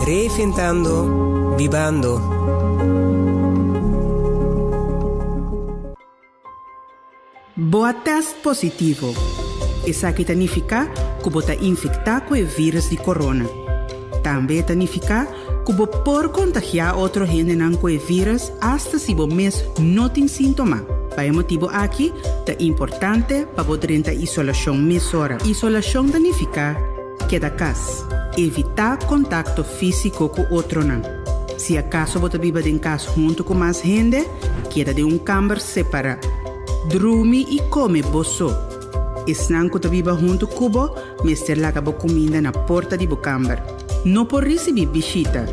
Reinventando, bibando. Bo a tèst positivo. Esaki ta nifiká ku bo ta infektá ku e vírùs di corona. Tambe e ta nifiká ku bo por kontagiá otro hendenan ku e vírùs asta si bo mes no tin síntoma. Pa e motibu aki ta importante pa bo drenta isolashon mesora. Isolashon ta nifiká keda kas. Evitá kontakto físiko ku otronan. Si akaso bo ta biba den kas huntu ku mas hende, keda den un kamber separá. Drumi i kome bo so. Esnan ku ta biba huntu ku bo mester laga bo kuminda na porta di bo kamber. No por risibí bishita.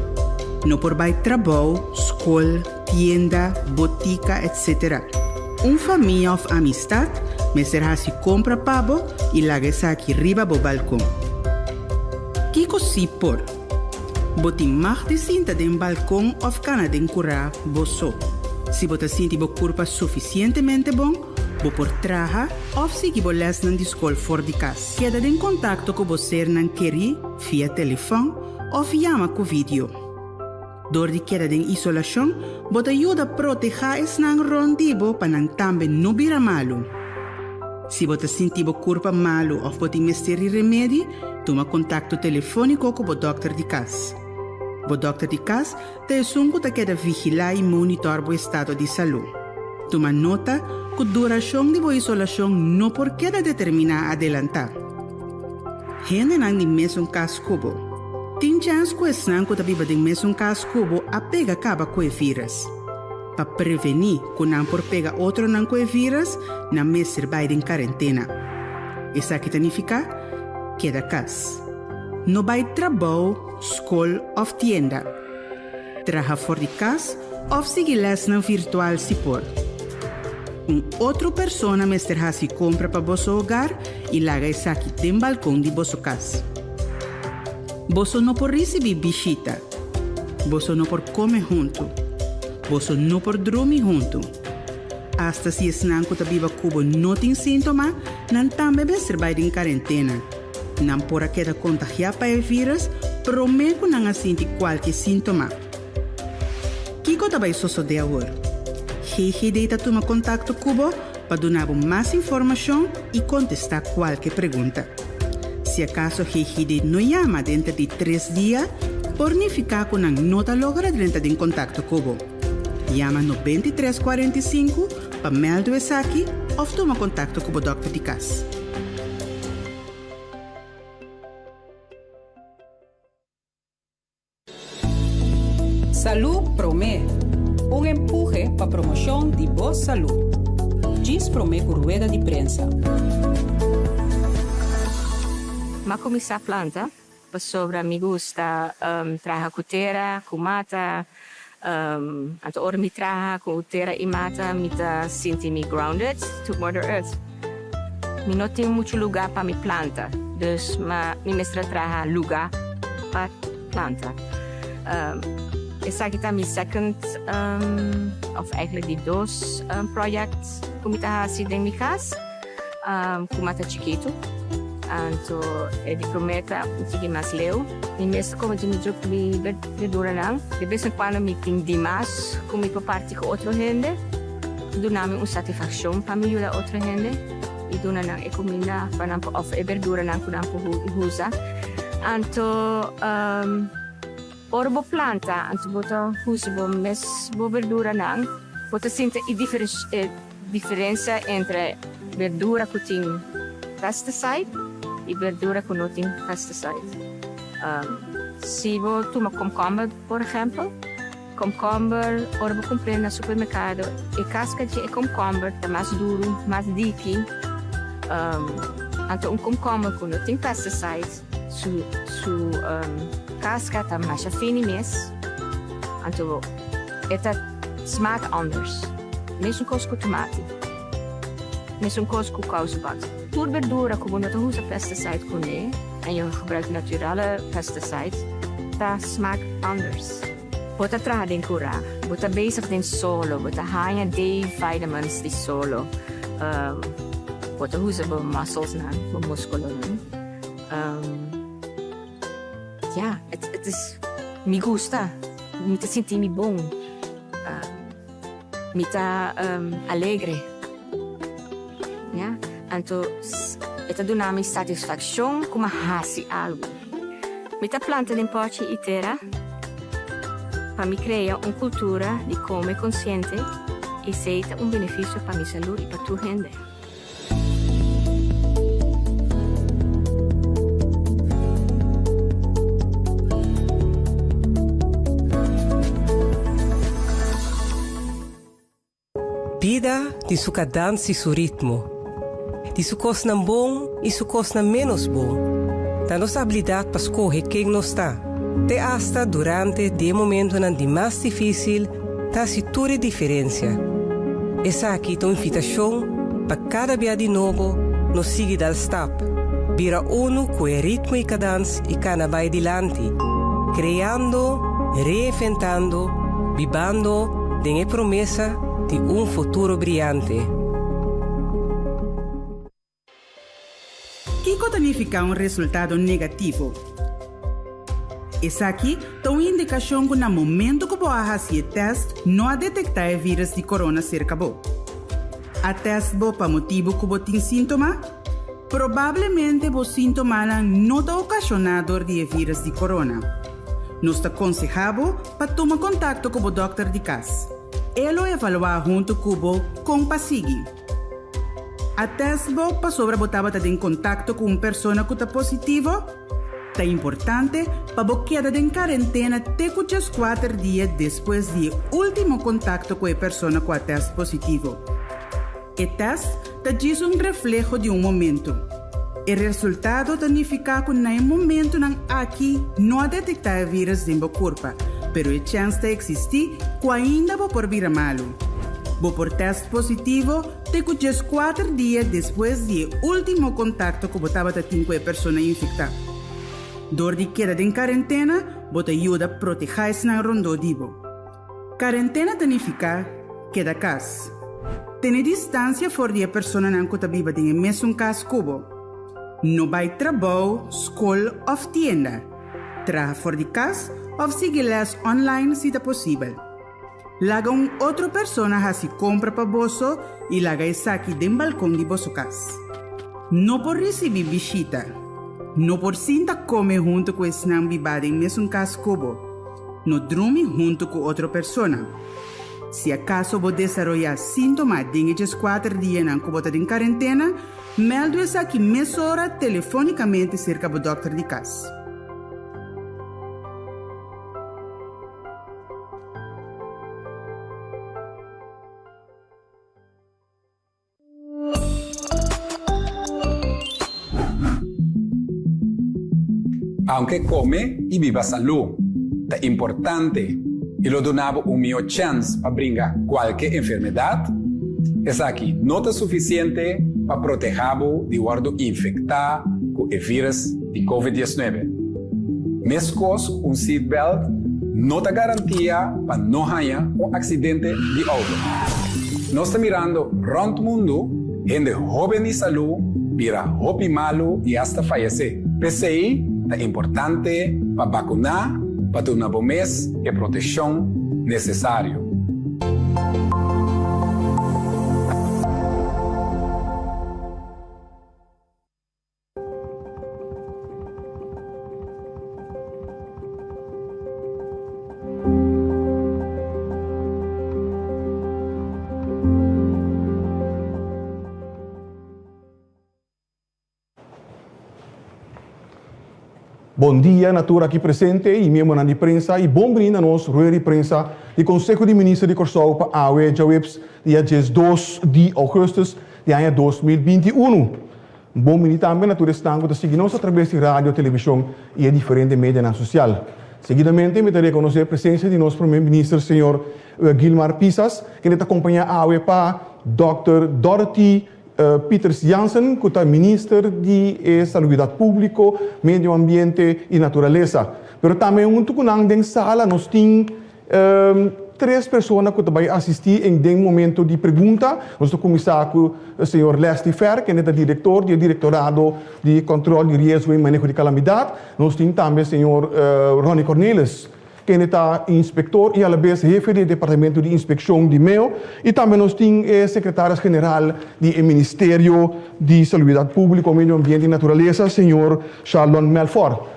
No por bai trabou, skol, tienda, botika, etc. Un famia òf amistat mester hasi kompra pa bo i laga esaki riba bo balkon. Kiko sí por? Bo tin mag di sinta den balkon òf kana den kurá bo so. Si bo ta sinti bo kurpa sufisientemente bon, bo por traha òf sigui bo lèsnan di skol for di kas. Keda den kontakto ku bo sernan kerí via telefòn òf yama ku vidio. Dor di keda den isolashon, bo ta yuda protehá esnan rònt di bo pa nan tambe no bira malu. Si bo ta sinti bo kurpa malu òf bo tin mester di remedi, tuma kontakto telefóniko ku bo dòkter di kas. Bo dòkter di kas ta esun ku ta keda vigilá i monitòr bo estado di salú. Tuma nota ku durashon di bo isolashon no por keda determiná adelantá. Hendenan di mesun kas ku bo. Tin chèns ku esnan ku ta biba den mesun kas ku bo a pega kaba ku e vírùs. Pa prevení ku nan por pega otronan ku e vírùs, nan mester bai den karentena. Esaki ta nifiká, keda kas. No bai trabou, skol òf tienda. Traha for di kas òf sigui lèsnan virtual si por. Un otro persona mester hasi kompra pa boso hogar i laga esaki den balkon di boso kas. Boso no por risibí bishita. Boso no por kome huntu. Boso no por drumi huntu. Asta si esnan ku ta biba ku bo no tin síntoma, nan tambe mester bai den karentena. Nan por a keda kontagiá pa e vírùs promé ku nan a sinti kualke síntoma. Kiko ta bai sosodé awor? GGD ta tuma kontakto ku bo pa duna bo mas informashon i kontestá kualke pregunta. Si akaso GGD no yama denter di tres dia, por nifiká ku nan no ta logra drenta den kontakto ku bo. Yama 93 45 pa mèldu esaki òf tuma kontakto ku bo dòkter di kas. Salú Promé, un empuhe pa promoshon di bo salú. Djis promé ku rueda di prensa. M'a kuminsá planta pasobra mi gusta traha ku tera, ku mata. Anto ora mi traha ku tera i mata mi ta sinti mi grounded to Mother Earth. Mi no tin muchu lugá pa mi planta, dus ma mi mester a traha lugá pa planta. Esaki ta mi second of eigenlijk di dos project ku mi ta hasi den mi kas ku mata chikitu. Anto e di promé ta un tiki mas leu. Mi mes ta kome mi druk mi berduranan. De bes en kuando mi tin dimas ku mi por parti ku otro hende. Duna mi un satisfakshon pa mi yuda otro hende i duna nan e kuminda pa nan por òf e berduranan ku nan por usa. Anto ora bo planta anto bo ta usa bo mes bo berduranan bo ta sinti e e diferensia entre berdura ku tin pesticide i berdura ku no tin pesticide. Si bo tuma komkomber por ehèmpel. Komkomber, ora bo kumpr'é na supermerkado, e kaska dje e komkomber ta mas duru, mas diki. Anto un komkomber ku no tin pesticides, su su kaska ta masha fini mes, anto e ta smaak anders. Mesun kos ku tomati, mesun kos ku kousebat. Tur berdura ku bo no ta usa pesticide kuné en jo gebruikt naturale pesticides, ta smaak anders. Bo ta traha den kurá, bo ta bezig den solo, bo ta haña D-vitamins di solo, bo ta usa bo musclesnan, bo muskulonan. Ja, het is. Mi gusta, mi ta sinti mi bon, mi ta alegre, ya. Anto e ta duna mi satisfakshon ku mi a hasi algu. Mi ta planta den pòchi i tera pa mi krea un kultura di kome konsiente i esei ta un benefisio pa mi salú i pa tur hende. Bida tin su kadans i su ritmo, tin su kosnan bon i su kosnan ménos bon. Ta nos abilidat pa skohe ken nos ta, te asta durante di e momentonan di mas difísil, ta hasi tur e diferensia. Esaki ta un invitashon pa kada bia di nobo nos sigui dal stap, bira unu ku e ritmo i kadans i kana bai dilanti, kreando, reinventando, bibando den e promesa di un futuro briante. Kiko ta nifiká un resultado negativo? Esaki ta un indikashon ku na momentu ku bo a hasi e tèst no a detektá e vírus di korona serka bo. A tèst bo pa motibu ku bo tin síntoma? Probablemente bo síntomanan no ta okashoná dor di e vírus di korona. Nos ta konsehá bo pa tuma kontakto ku bo dòkter di kas. E lo evaluá huntu ku bo kon pa sigui. A tèst bo pasobra bo tabata den kontakto ku un persona ku ta positivo? Ta importante pa bo keda den karentena te ku djeskuater dia despues di e último kontakto ku e persona ku a tèst positivo. E tèst ta djis un refleho di un momento. E resultado ta nifiká ku na e momentunan aki no a detektá e vírùs den bo kurpa, pero e chèns ta eksistí ku ainda bo por bira malu. Bo por tèst positivo te ku djeskuater dia despues di e último kontakto ku bo tabata tin ku e persona infektá. Dor di keda den karentena, bo ta yuda protehá esnan rondó di bo. Karentena ta nifiká keda kas. Tene distansia for di e personanan ku ta biba den e mesun kas ku bo. No bai trabou, skol òf tienda. Traha for di kas òf sigui lès online si ta posibel. Laga un otro persona hasi kompra pa boso i laga esaki den balkon di boso kas. No por risibí bishita. No por sinta kome huntu ku esnan bibá den mesun kas ku bo. No drumi huntu ku otro persona. Si akaso bo desaroyá síntoma den e djeskuater dianan ku bo ta den karentena, mèldu esaki mesora telefónikamente serka bo dòkter di kas. Aunke kome i biba salú ta importante i lo duna bo un mihó chèns pa bringa kualke enfermedat, esaki no ta sufisiente pa protehá bo di wòrdu infektá ku e vírus di Covid 19. Meskos ku un seatbelt no ta garantia pa no haña un aksidente di outo. Nos ta mirando rònt mundu hende hóben i salú bira hopi malu i asta fayesé. P'esei ta importante pa bakuná pa duna bo mes e protekshon nesesario. Bon dia na tur aki presente y miembronan di prensa y bon bini na nos rueda di prensa di Conseho di Minister di Corsou pa awe djaweps dia 12 di augustus di aña 2021. Bon bini tambe na tur esnan ku ta sigui nos atrabes di radio, televishon i e diferente medianan sosial. Seguidamente mi ta rekonosé presensia di nos Prome Minister señor Gilmar Pisas, kende ta kompañá awe pa Dòkter Dorothy Pieters Jansen ku ta Minister di e Salubridat Públiko, Medio Ambiente i Naturalesa. Pero tambe huntu ku nan den sala nos tin Tres persona ku ta bai asistí en den momento di pregunta. Nos ta kuminsá ku señor Leslie Fer, kende ta direktor di e Direktorado di Kòntròl di Riesgo i Maneho di Kalamidat. Nos tin tambe señor Ronnie Cornelis. kende ta inspektor i alabes hefe di e departamento di inspekshon di meo i tambe nos tin e sekretaris general di e Ministerio di Salubridat Públiko, Medio Ambiente i Naturalesa, señor Sharlon Melfor.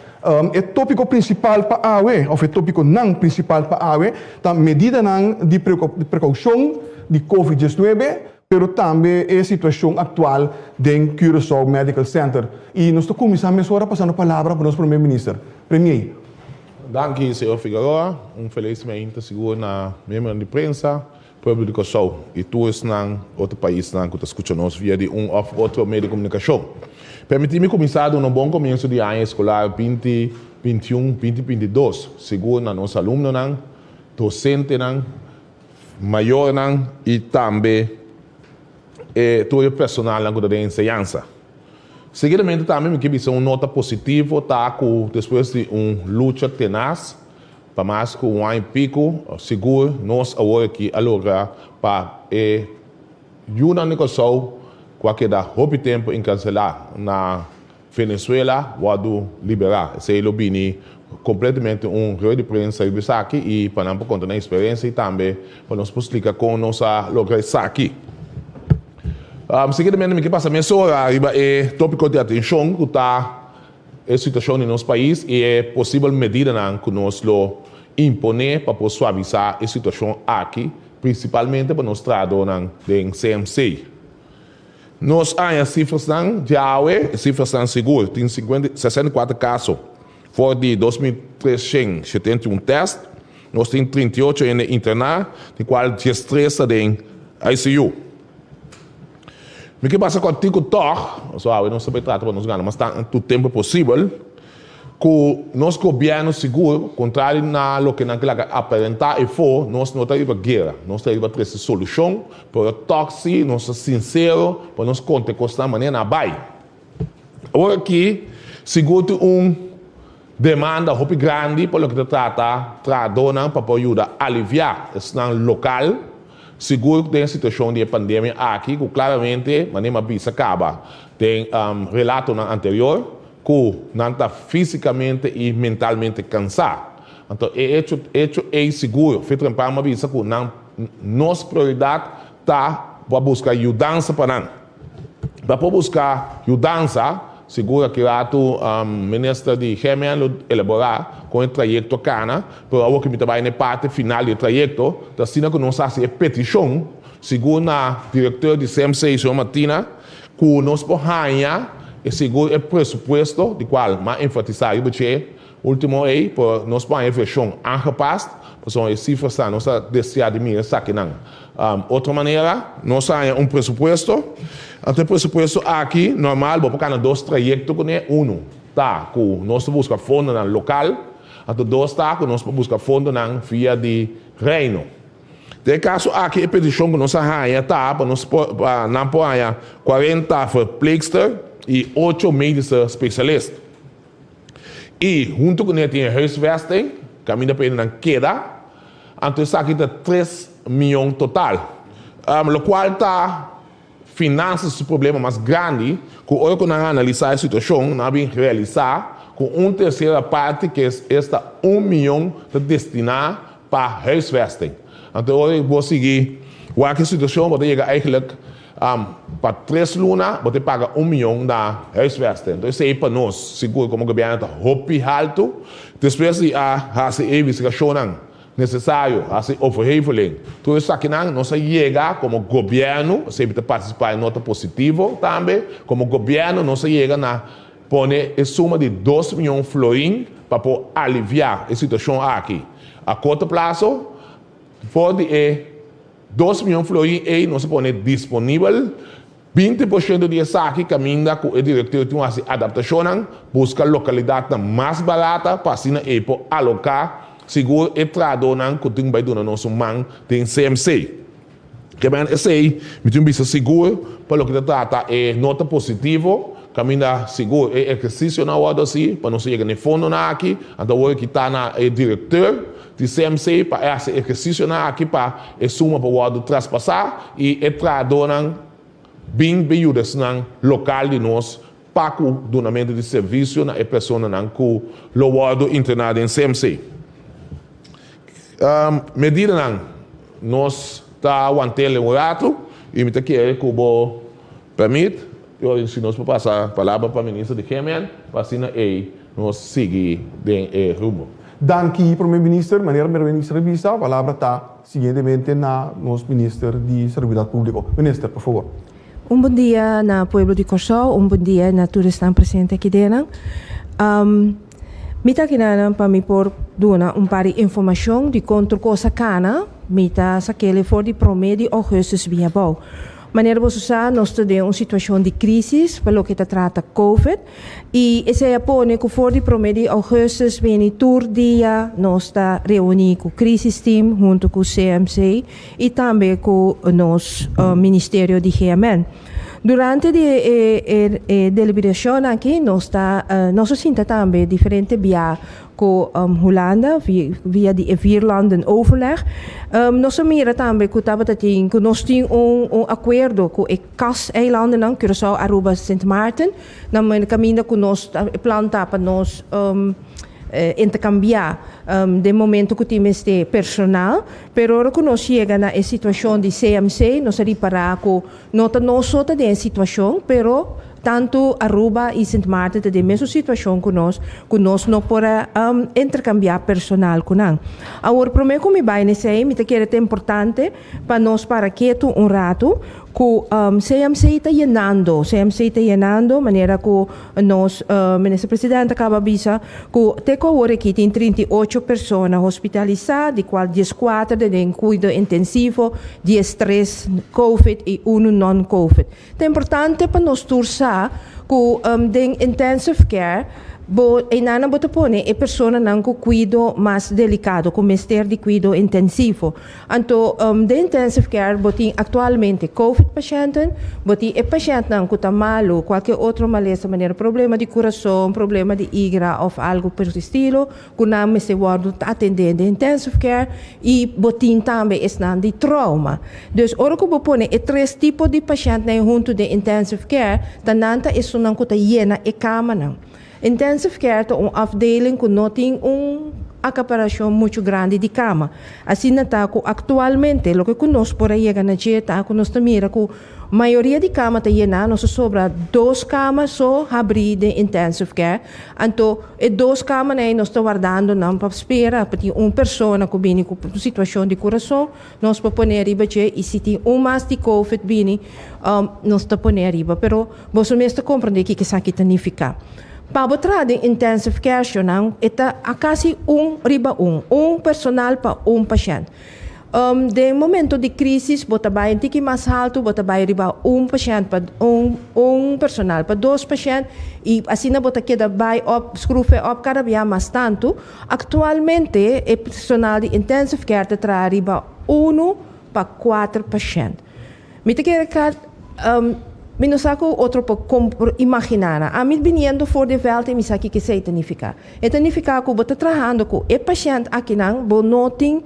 E tópiko prinsipal pa awe, òf e tópikonan prinsipal pa awe, ta medidanan di prekoushon di Covid 19, pero tambe e situashon aktual den Curaçao Medical Center. I nos ta kuminsá mesora pasando palabra pa nos Prome Minister. Premier. Danki, señor Figueroa. Un felis meinta sigur na miembronan di prensa, pueblo di Kòrsou i tur esnan otro paisnan ku ta skucha nos via di un òf otro medio di komunikashon. Permití mi kuminsá duna un bon komienso di aña eskolar binti bintiun, binti bintidos, sigur na nos alumnonan, dosentenan, mayornan i tambe e tur e personalnan ku ta den enseñansa. Seguidamente tambe mi ke bisa un nota positivo ta ku despues di un lucha tenas pa mas ku un aña i piku, sigur nos awor aki a logra pa e yunan di Kòrsou ku a keda hopi tempu enkarselá na Venezuela wòrdu liberá. Esei lo bini kompletamente un rueda di prensa riba esaki i pa nan por konta nan eksperensia i tambe pa nos por splika kon nos a logra esaki. Seguidamente mi ke pasa mesora riba e topiko di atenshon ku ta e situashon di nos pais i e posibel medidanan ku nos lo imponé pa por suavisá e situashon aki, prinsipalmente pa nos trahadónan den CMC. Nos haña sifrasnan djawe, e sifrasnan sigur, tin 64 kaso for di 2371 tèst, nos tin 38 hende interná, di kual 13 ta den ICU. Mi ke pasa kòrtiku tòg, pasobra awe nos ta bai trata pa nos gana mas tantu tempu posibel. Ku nos gobièrnu sigur, kontrari na loke nan ke laga aparentá efó, nos no ta riba guera, nos ta riba trese solushon, pero tòg si nos ta sinsero pa nos konta e kosnan manera nan a bai. Awor aki sigur tin un demanda hopi grandi pa loke ta trata trahadónan pa por yuda aliviá esnan lokal, sigur den e situashon di e pandemia aki ku klaramente manera mi a bisa kaba den relatonan anterior, Ku nan ta físikamente i mentalmente kansá. Anto e echo echo ei sigur Fit Rempam a bisa ku nan nos prioridat ta pa buska yudansa pa nan. Pa por buska yudansa, sigur aki ratu Minister di GMN lo elaborá kon e trayekto a kana, pero awor ku mi ta bai na e parti final di e trayekto, ta asina ku nos hasi e petishon sigur na direkteur di CMC, señor Martina, Ku nos por haña e sigur e presupuesto di kual m'a enfatisá riba dje último ei, por nos por haña e vershon aangepast, pasobra e sifrasnan nos ta deseá di mira esakinan. Otro manera, nos a haña un presupuesto, anto e presupuesto aki normal bo por kana dos trayekto kuné, unu ta ku nos ta buska fondonan lokal, anto dos ta ku nos por buska fondonan via di Reino. Den e kaso aki e petishon ku nos a haña ta pa nos por pa nan por haña 40 verpleegster i 8 medische specialist. I huntu kuné tin e huisvesting kaminda pa hende nan keda, anto esaki ta 3 mion total. Lokual ta Finansa su problema mas grandi ku ora ku nan a analisá e situashon nan a bin realisá ku un tersera parti ku es esta un mion ta destiná pa huisvesting. Anto ora bo sigui wak e situashon bo ta yega eigentlik pa tres luna bo ta paga un mion na huisvesting. Anto esei pa nos sigur komo gobièrnu ta hopi haltu. Despues di a hasi e investigashonnan Nesesario hasi overheveling. Tur esakinan nos a yega komo gobièrnu, esei mi ta partisipá e nota positivo tambe, komo gobièrnu nos a yega na pone e suma di 2 mion florin pa por aliviá e situashon aki a korto plaso. For di e 2 mion florin ei nos a pone disponibel 20% di esaki kaminda ku e direkteur tin hasi adaptashonnan, buska lokalidatnan mas barata pa asina e por aloká sigur e trahadónan ku tin bai duna nos un man den CMC. Kemen esei mi tin bisa sigur pa loke ta trata e nota positivo kaminda sigur e ehersisionan a wòrdu hasi pa nos a yega na e fondonan aki, anto awor e kita na e direkteur di CMC pa e hasi ehersisionan aki pa e suma por wòrdu traspasá i e trahadónan bin bin yuda esnan lokal di nos pa ku dunamentu di servisio na e personanan ku lo wòrdu entrená den CMC. Medidanan nos ta want'el un ratu i mi ta kere ku bo pèrmit si nos por pasa palabra pa Minister di GMN pa asina ei nos sigui den e rumbo. Danki Prome Minister. Manera Prome Minister a bisa, palabra ta siguientemente na nos Minister di Salubridat Públiko. Minister, por fabor. Un bon dia na pueblo di Kòrsou, un bon dia na tur esnan presente aki denan. Mi ta akinan pa mi por duna un par di informashon di kon tur kos a kana. Mi ta sak'el for di promé di ougùstùs bin abou. Manera boso sa nos ta den un situashon di krísis pa loke ta trata covid i esei a pone ku for di promé di ougùstùs bini tur dia nos ta reuní ku crisis team huntu ku CMC i tambe ku nos ministerio di GMN. Durante di e e deliberashon aki nos ta nos a sinta tambe diferente bia ku Hulanda via di e Vierlanden Overleg. Nos a mira tambe ku tabata tin ku nos tin un un akuerdo ku e CAS-eilandennan, Curaçao, Aruba, Sint Maarten, na kaminda ku nos ta e plan ta pa nos interkambiá den momento ku tin mester personal. Pero ora ku nos yega na e situashon di CMC nos a ripará ku No ta nos so ta den e situashon, pero tantu Aruba i Sint Maarten ta den mesun situashon ku nos, ku nos no por a interkambiá personal ku nan. Awor, promé ku mi bai na esei, mi ta kere ta importante pa nos para ketu un ratu ku CMC ta yenando, CMC ta yenando manera ku nos Minister Presidente a kaba bisa ku te ku awor aki tin 38 persona hospitalisá, di kual dieskuater ta den kuido intensivo, diestres covid i unu non-covid. Ta importante pa nos tur sa ku den intensive care bo einan bo ta pone e personanan ku kuido mas delikado, ku mester di kuido intensivo. Anto den intensive care bo tin aktualmente covid pashènten, bo tin e pashèntnan ku ta malu, kualke otro malesa manera problema di kurason, problema di igra òf algu por estilo ku nan mester wòrdu atendé den intensive care i bo tin tambe esnan di trauma. Dus ora ku bo pone e tres tipo di pashèntnan huntu den intensive care ta nan ta esunnan ku ta yena e kamanan. Intensive care ta un afdeling ku no tin un akaparashon muchu grandi di kama. Asina ta ku aktualmente loke ku nos por a yega na dje ta ku nos ta mira ku mayoria di kama ta yená, nos a sobra dos kama so habrí den intensive care. Anto e dos kamanan ei nos ta wardando nan pa spera pa tin un persona ku bini ku un situashon di kurason nos por pone ariba dje i si tin un mas di covid bini nos ta pone ariba. Pero Boso mes ta komprendé kiko esaki ta nifiká. Pa bo traha den intensive care shownan e ta a kasi un riba un, un personal pa un pashènt. Den momento di krísis bo ta bai un tiki mas haltu, bo ta bai riba un pashènt pa un un personal pa dos pashènt i asina bo ta keda bai òp skrufe òp kada bia mas tantu. Aktualmente e personal di intensive care ta traha riba unu pa kuater pashènt. Mi ta kere ka mi no sa ku otro por por imaginá nan. Ami biniendo for di vèlt i mi sa kiko esei ta nifiká. E ta nifiká ku bo ta trahando ku e pashènt akinan, bo no tin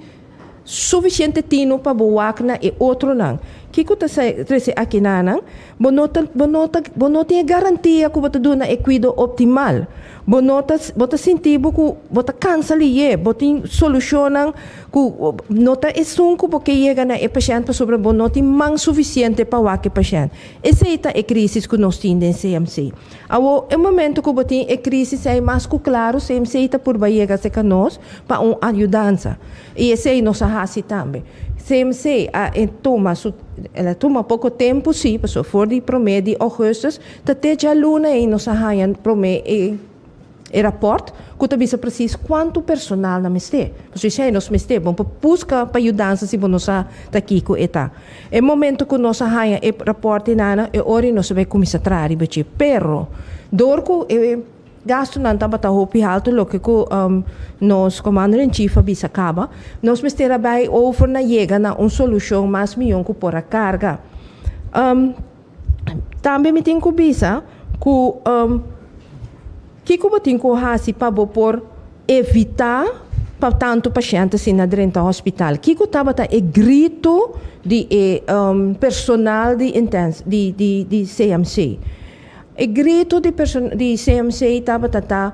sufisiente tinu pa bo wak na e otronan. Kiko ta trese akinanan? Bo no ta bo no ta bo no tin e garantia ku bo ta duna e kuido optimal. Bo no ta bo ta sinti bo ku bo ta kansa lihé, bo tin solushonnan ku no ta esun ku bo ke yega na e pashènt pasobra bo no tin man sufisiente pa wak e pashènt. Esei ta e krísis ku nos tin den CMC. Awor, e momento ku bo tin e krísis ei mas ku klaru CMC ta purba yega serka nos pa un ayudansa. I esei nos a hasi tambe. CMC a tuma su el a tuma poko tempu sí, pasobra for di promé di ougùstùs Ta te djaluna ei nos a haña promé e e rapòrt ku ta bisa presis kuantu personal nan mester. Pasobra esei nos mester, bo por buska pa yudansa si bo no sa ta kiko e ta. E momento ku nos a haña e rapòrt einana, e ora ei nos a bai kuminsá traha riba dje. Pero, dor ku e gastunan tabata hopi haltu, loke ku nos Commander in Chief a bisa kaba, nos mester a bai over na yega na un solushon mas mihó ku por a karga. Tambe mi tin ku bisa ku kiko bo tin ku hasi pa bo por evitá pa tantu pashènt asina drenta hospital. Kiko tabata e gritu di e personal di intens di di di CMC? E gritu di di CMC tabata ta.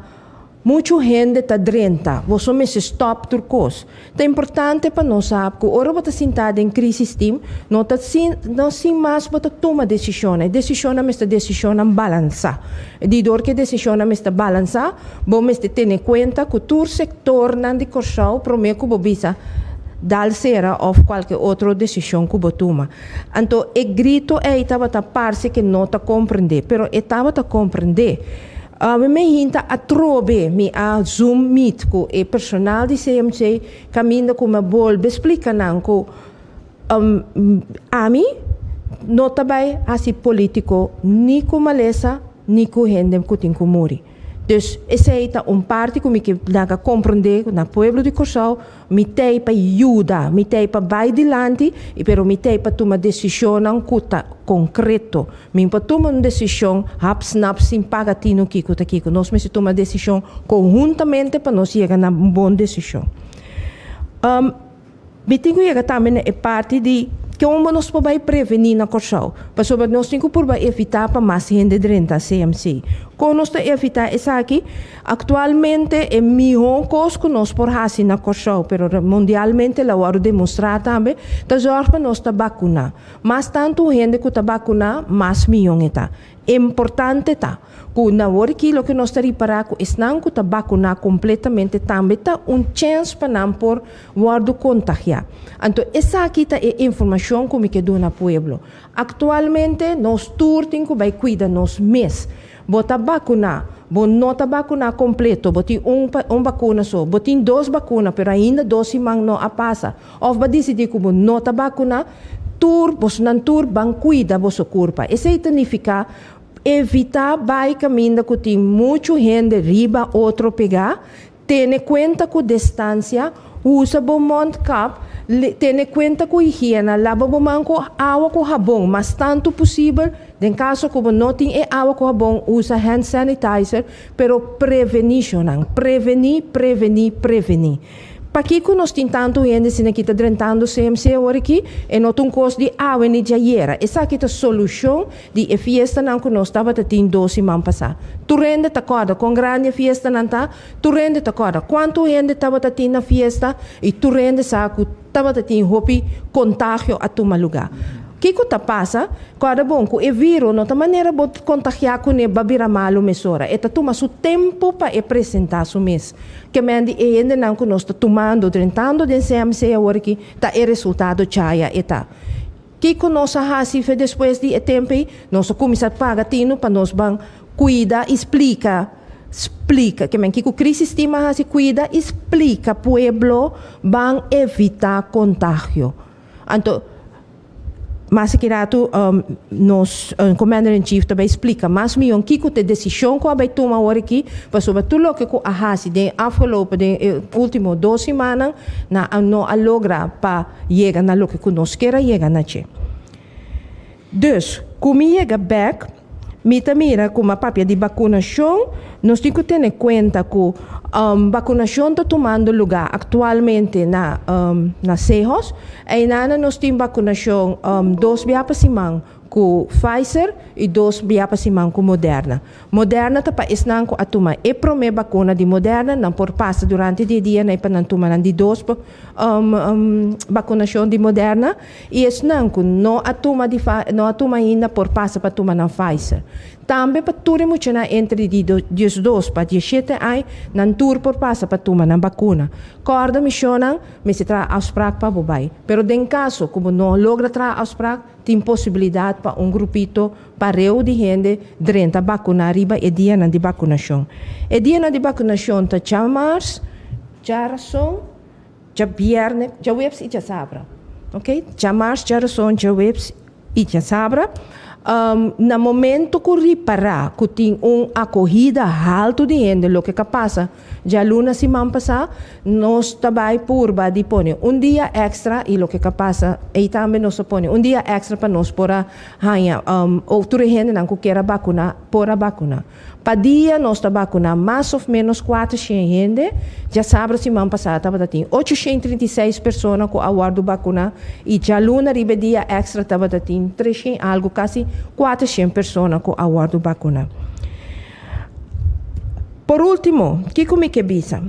Muchu hende ta drenta, boso mester stòp tur kos. Ta importante pa nos sa ku ora bo ta sintá den crisis team, no ta sin no sin mas bo ta tuma desishonnan. E desishonnan mester desishonnan balansá. Di dor ku e desishonnan mester balansá, bo mester tene kuenta ku tur sektornan di Kòrsou promé ku bo bisa dal sera òf kualke otro desishon ku bo tuma. Anto e grito ei tabata parse ke no ta komprendé, pero e tabata komprendé. Mi me hinta atrobe mi a zoom meet ku e personal di CMC kaminda ku mi a bolbe splika nan ku ami no ta bai hasi politiko ni ku malesa ni ku hende ku tin ku muri. Dus esei ta un parti ku mi ke laga komprondé na pueblo di Kòrsou. Mi t'ei pa yuda, mi t'ei pa bai dilanti, i pero mi t'ei pa tuma desishonnan ku ta konkreto. Mi no por tuma un desishon hap snap sin paga tinu kiko ta kiko. Nos mester tuma desishon konhuntamente pa nos yega na un bon desishon. Mi tin ku yega tambe na e parti di kon nos por bai prevení na Kòrsou, pasobra nos tin ku purba evitá pa mas hende drenta CMC. Kon nos ta evitá esaki? Aktualmente e mihó kos ku nos por hasi na Kòrsou, pero mundialmente el a wòrdu demostrá tambe, ta zòrg pa nos ta bakuná. Mas tantu hende ku ta bakuná, mas mion e ta. Importante ta ku na wor aki loke nos ta ripará ku esnan ku ta bakuná kompletamente tambe ta un chèns pa nan por wòrdu kontagiá. Anto esaki ta e informashon ku mi ke duna pueblo. Aktualmente nos tur tin ku bai kuida nos mes. Bo ta bakuná, bo no ta bakuná kompleto, bo tin un un bakuna so, bo tin dos bakuna pero ainda dos siman no a pasa, òf bo a disidí ku bo no ta bakuná, tur bosonan tur ban kuida boso kurpa. Esei ta nifiká evitá bai kaminda ku tin muchu hende riba otro pegá, Tene kuenta ku distansia, usa bo mondkap, tene kuenta ku higiena, laba bo man ku awa ku habon mas tantu posibel, den kaso ku bo no tin e awa ku habon usa hand sanitizer, pero prevení shonnan, prevení, prevení, prevení. Pakiko nos tin tantu hende asina ki ta drentando CMC awor aki? E no ta un kos di awe ni djayera. Esaki ta solushon Di e fiestanan ku nos tabata tin dos siman pasá. Tur hende ta kòrda kon grandi e fiestanan ta, tur hende ta kòrda kuantu hende tabata tin na fiesta i tur hende sa ku tabata tin hopi kontagio a tuma lugá. Kiko ta pasa? Kòrda bon ku e viro no ta manera bo kontagiá kuné ba bira malu mesora. E ta tuma su tempu pa e presentá su mes. Ke men di e hendenan ku nos ta tumando, drentando den CMC awor aki, ta e resultado chaya e ta. Kiko nos a hasi fe despues di e tempu ei? Nos a kuminsá paga tinu pa nos ban kuida i splika, splika. Ke men kiko Crisis Team a hasi? Kuida i splika pueblo ban evitá kontagio. Anto, mas aki ratu nos Commander in Chief ta bai splika mas mion kiko ta e desishon ku a bai tuma awor aki, pasobra tur loke ku a hasi den afgelopen, den e ultimo dos simannan, nan a no a logra pa yega na loke ku nos kier a yega na dje. Dus, ku mi yega bèk, mi ta mira ku mi a papia di bakunashon, nos tin ku tene kuenta ku bakunashon ta tumando lugá aktualmente na na Sehos. Einana nos tin bakunashon dos bia pa siman ku Pfizer i dos bia pa siman ku Moderna. Moderna ta pa esnan ku a tuma e promé bakuna di Moderna, nan por pasa durante di e dianan ei pa nan tuma nan di dos bakunashon di Moderna i esnan ku no a tuma di no a tuma ainda por pasa pa tuma nan Pfizer. Tambe pa tur e muchanan entre di diesdos pa diesshete aña nan tur por pasa pa tuma nan bakuna. Kòrda mishonnan mester traha afsprak pa bo bai. Pero den kaso ku bo no logra traha afsprak tin posibilidat pa un grupito pareu di hende drenta bakuná riba e dianan di bakunashon. E dianan di bakunashon ta djamars, djarason, djabièrnè, djaweps i djasabra. Oké, djamars, djarason, djaweps i djasabra. Na momento ku ripará ku tin un akohida haltu di hende, loke ka pasa djaluna siman pasá, nos ta bai purba di pone un dia èkstra i loke ka pasa ei tambe nos ta pone un dia èkstra pa nos por a haña o tur e hendenan ku kier a bakuná por a bakuná. Pa dia nos ta bakuná mas òf ménos kuatershen hende. Djasabra siman pasá tabata tin ochoshen trinta i seis persona ku a wòrdu bakuná i djaluna riba e dia èkstra tabata tin treshen algu, kasi 400 persona ku a wòrdu bakuná. Por último, kiko mi ke bisa?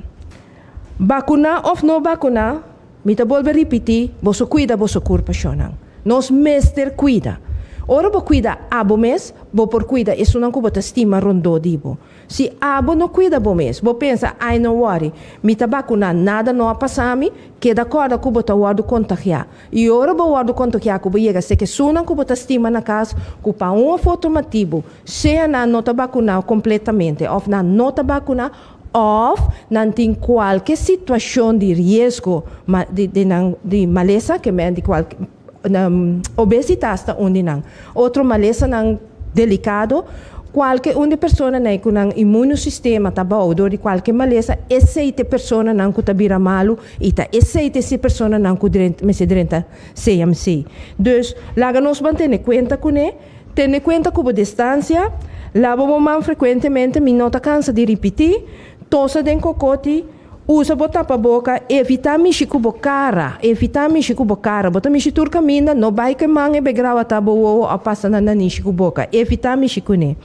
Bakuná òf no bakuná, mi ta bolbe ripití, boso kuida boso kurpa shonnan. Nos mester kuida. Ora bo kuida abo mes, bo por kuida esunnan ku bo ta stima rondó di bo. Si abo no kuida bo mes, bo pensa, Ai no wòri, mi ta bakuná, nada no a pasa mi, keda kòrda ku bo ta wòrdu kontagiá. I ora bo wòrdu kontagiá ku bo yega seka esunnan ku bo ta stima na kas ku pa un òf otro matibu, sea nan no ta bakuná kompletamente òf nan no ta bakuná òf nan tin kualke situashon di riesgo di di nan di malesa ke men di kualke obesitas ta un di nan. Otro malesanan delikado, kualke un di personanan ku nan inmunosistema ta bou dor di kualke malesa, esei ta e personanan ku ta bira malu i ta esei ta e personanan ku mester drenta CMC. Dus, laga nos ban tene kuenta kuné, tene kuenta ku bo distansia, laba bo man frekuentemente, mi no ta kansa di ripití, tosa den kokoti, Usa bo tapaboka, evitá mishi ku bo kara, evitá mishi ku bo kara. Bo ta mishi tur kaminda, no bai ku e man e begrau ata bo wowo òf pasa na nanishi ku boka. Evitá mishi kuné.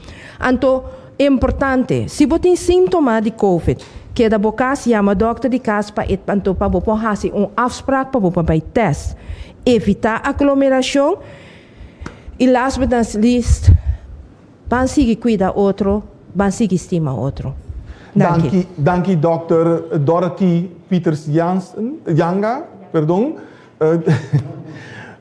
Anto, importante, si bo tin síntoma di covid, keda bo kas, yama dòkter di kas pa e anto pa bo por hasi un afsprak pa bo por bai tèst. Evitá aglomerashon i last but not least, Ban sigui cuida otro, ban sigui stima otro. Danki. Danki, danki Dòkter Dorothy Pieters Jansen, Janga, perdon,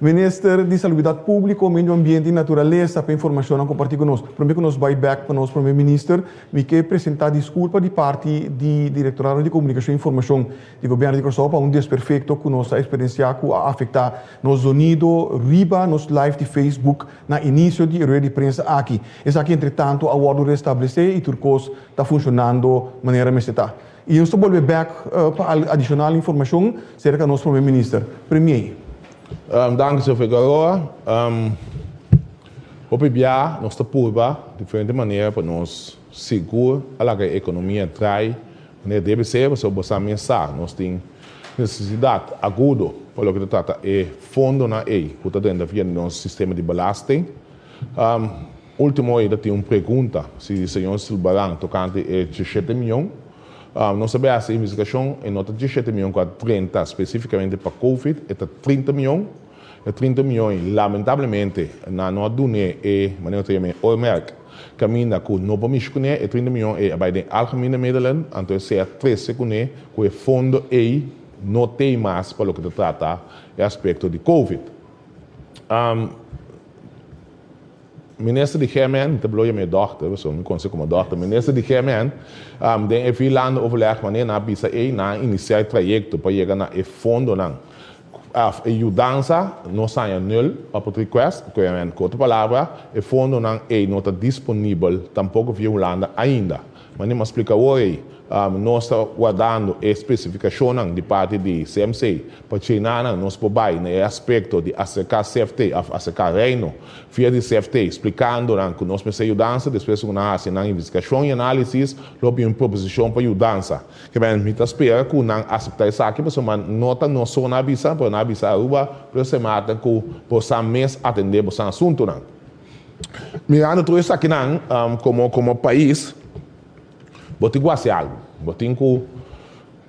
Minister di Salubridat Públiko, Medio Ambiente i Naturalesa pa e informashonnan kompartí ku nos. Promé ku nos bai bèk pa nos Promé Minister, mi ke presentá diskulpa di parti di Direktorado di Komunikashon i Informashon di Gobièrnu di Kòrsou pa un desperfekto ku nos a eksperensiá ku a afektá nos zonido riba nos live di Facebook Na inisio di e rueda di prensa aki, esaki entretanto a wòrdu restablesé i tur kos ta funshonando manera mester ta. I nos ta bolbe bèk pa adishonal informashon serka nos Prome Minister. Premier. Danki señor Figueroa. Hopi bia nos ta purba diferente manera pa nos sigur a laga e ekonomia drai manera debe ser pasobra bo sa mes sa nos tin Nesesidat agudo pa loke ta trata e fondonan ei ku ta drenta via di nos sistema di belasting. Ultimo ei ta tin un pregunta si señor Silbarán tokante e diesshete mion. Nos a bai hasi investigashon, e no ta diesshete mion ku a drenta spesifikamente pa Covid, e ta 30 mion. E 30 mion ei lamentablemente nan no a dun'é e, manera nos ta yam'é, oormerk, kaminda ku no por mishi kuné. E 30 mion ei a bai den algemene middelen, anto esei a trese kuné ku e fondo ei no t'ei mas pa loke ta trata e aspekto di Covid. Minister di GMN, mi ta blo yama e dòkter, pasobra mi konosé komo dòkter, Minister di GMN, den e vierlandenoverleg wanneer nan a bisa ei, nan a inisiá e trayekto pa yega na e fondonan. Af e yudansa no saña nul op het request, ku ku otro palabra, e fondonan ei no ta disponibel tampoko via Hulanda ainda. Manera mi a splika awor ei, nos ta wardando e spesifikashonnan di parti di CMC pa djenanan nos por bai na e aspekto di aserká CFT òf aserká Reino via di CFT splikando nan ku nos mester yudansa. Despues ku nan hasi nan investigashon i análisis lo bin un proposishon pa yudansa. Ke mi ta spera ku nan aseptá esaki pasobra no ta nos so nan a bisa pero nan a bisa Aruba pero Sint Maarten ku bo sa mes atendé bosan asuntunan. Mirando tur esakinan komo komo pais bo tin ku hasi algu. Bo tin ku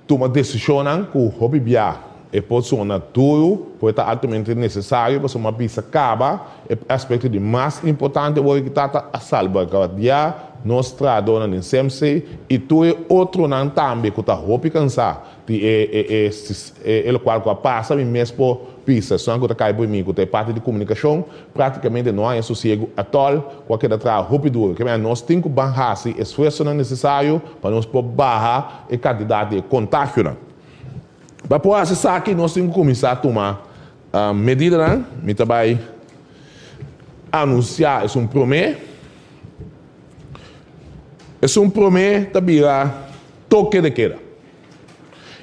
tuma desishonnan ku hopi bia e por sona duru, por e ta altamente nesesario pasobra mi a bisa kaba e aspekto di mas importante wor ki ta ta salbaguardiá nos trahadónan den CMC i tur e otronan tambe ku ta hopi kansá di e e e e lokual ku a pasa mi mes por bisa esnan ku ta kai por mi ku ta e parti di komunikashon Práktikamente no haña sosiegu atòl ku a keda traha hopi duru. Ke manera nos tin ku ban hasi esfuersonan nesesario pa nos por baha e kantidat di e kontagionan. Pa por hasi esaki nos tin ku kuminsá tuma medidanan. Mi ta bai anunsiá esun promé. Esun promé ta bira toke de keda.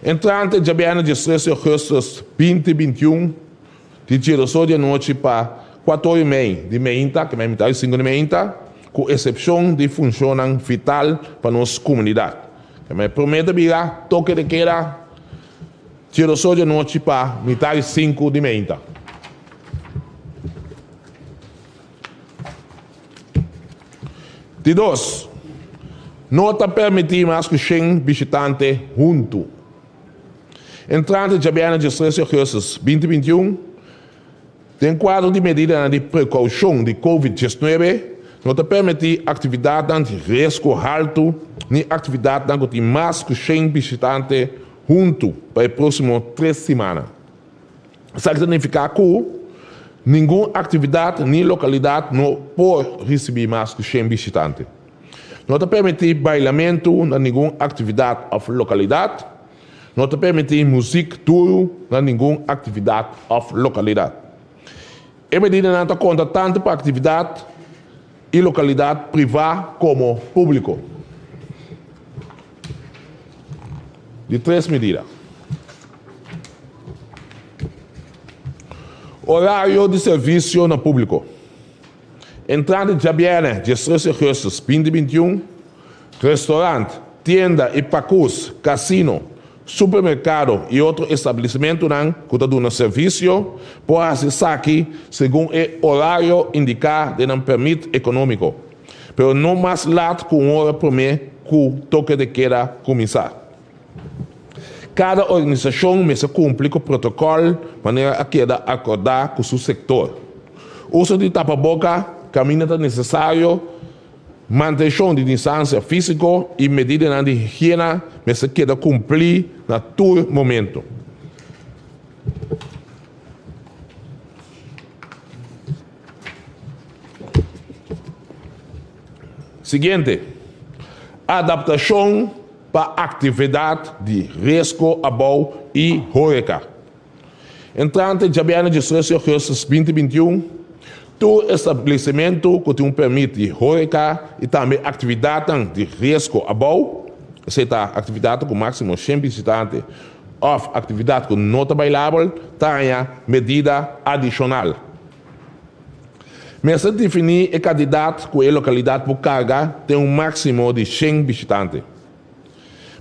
Entrante djabièrnè diestres di ougùstùs binti bintiun. Di djedoso di anochi pa kuator i mei di meinta, ke mei mitad di sinku di meinta, ku esepshon di funshonnan vital pa nos komunidat. Ke mei promé ta bira toke de keda djedoso di anochi pa mitad di sinku di meinta. Di dos, No ta permití mas ku shen bishitante huntu. Entrante djabièrnè diestres di ougùstùs 2021, den kuadro di medidanan di prekoushon di Covid 19, no ta permití aktividatnan di riesgo haltu ni aktividatnan ku tin mas ku shen bishitante huntu pa e próksimo tres simannan. Esaki ta nifiká ku ningun aktividat ni lokalidat no por risibí mas ku shen bishitante. No ta permití bailamentu na ningun aktividat òf lokalidat. No ta permití muzik duru na ningun aktividat òf lokalidat. E medidanan ta konta tantu pa aktividat i lokalidat privá komo públiko. Di tres medida. Orario di servisio na públiko. Entrante djabièrnè 13 ougùstùs 2021, restorant, tienda i pakus, kasino, supermerkado i otro establisimentunan ku ta duna servisio por hasi esaki segun e orario indiká den nan pèrmit ekonómiko, pero no mas lat ku un ora promé ku toke de keda kuminsá. Kada organisashon mester kumpli ku protokòl manera a keda akordá ku su sektor. Uso di tapaboka kaminda ta nesesario, mantenshon di distansia físiko i medidanan di higiena mester keda kumplí na tur momento. Siguiente, Adaptashon pa aktividat di riesgo abou i horeca. Entrante djabièrnè 13 di ougùstùs 2021, tur establesimentu ku tin un pèrmit di horeca i tambe aktividatnan di riesgo abou, esei ta aktividatnan ku máksimo shen bisitante òf aktividat ku no ta bailabel, ta haña medida adishonal. Mester definí e kantidat ku e lokalidat por karga den un máksimo di shen bishitante.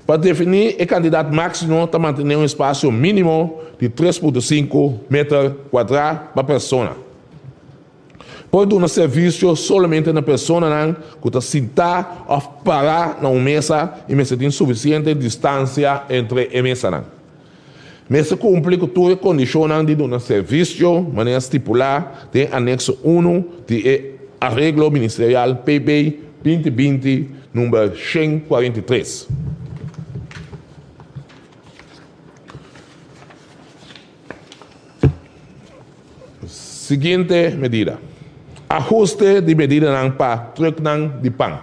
Pa definí e kantidat máksimo ta mantené un espasio mínimo di 3.5 meter kuadrá pa persona. Por duna servisio solamente na personanan ku ta sintá òf pará na un mesa i mester tin sufisiente distansia entre e mesanan. Mester kumpli ku tur e kondishonnan di duna servisio manera stipulá den anekso unu di e Areglo Ministerial PB 2020 number 143. Siguiente medida, Ahuste di medidanan pa trùknan di pan.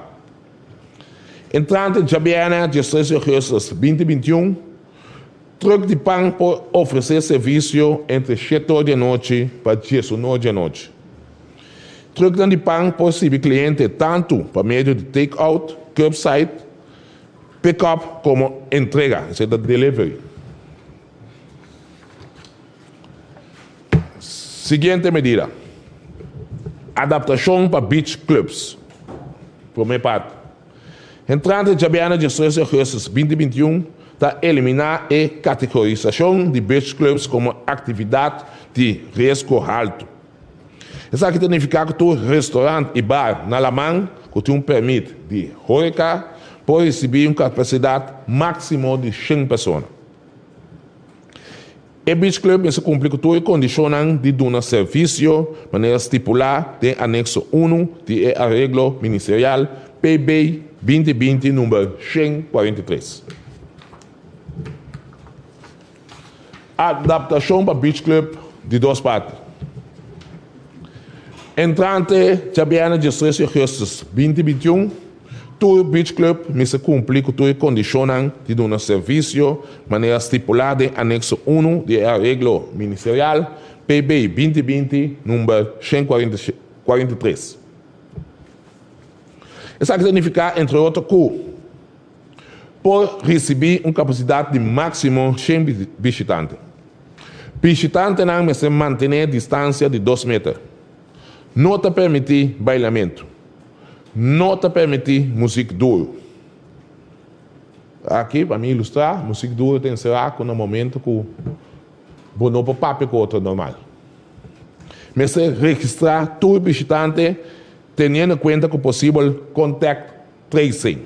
Entrante djabièrnè 13 di ougùstùs 2021, Truck di pan por ofresé servisio entre shete or di anochi pa diesun or di anochi. Trucknan di pan por sirbi kliente tantu pa medio di take-out, curbside, pick-up komo entrega, esei ta delivery. Siguiente medida, Adaptashon pa beach clubs. Promé parti. Entrante djabièrnè 13 di ougùstùs 2021 ta eliminá e kategorisashon di beach clubs komo aktividat di riesgo haltu. Esaki ta nifiká ku tur restorant i bar na laman ku tin un pèrmit di horeca por risibí un kapasidat máksimo di shen persona. E beach club mester kumpli ku tur e kondishonnan di duna servisio manera stipulá den anekso unu di e Areglo Ministerial PB 2020 number 143. Adaptashon pa beach club di dos parti. Entrante djabièrnè 13 di ougùstùs 2021, Tur beach club mester kumpli ku tur e kondishonnan di duna servisio manera stipulá den anekso unu di e Areglo Ministerial PB 2020 number 143. Esaki ta nifiká entre otro ku por risibí un kapasidat di máksimo shen bishitante. Bishitantenan mester mantené distansia di dos meter. No ta permití bailamentu. No ta permití muzik duru. Aki, pa mi ilustrá, muzik duru ta enserá ku na momentu ku bo no por papia ku otro normal. Mester registrá tur bishitante teniendo kuenta ku posibel contact tracing.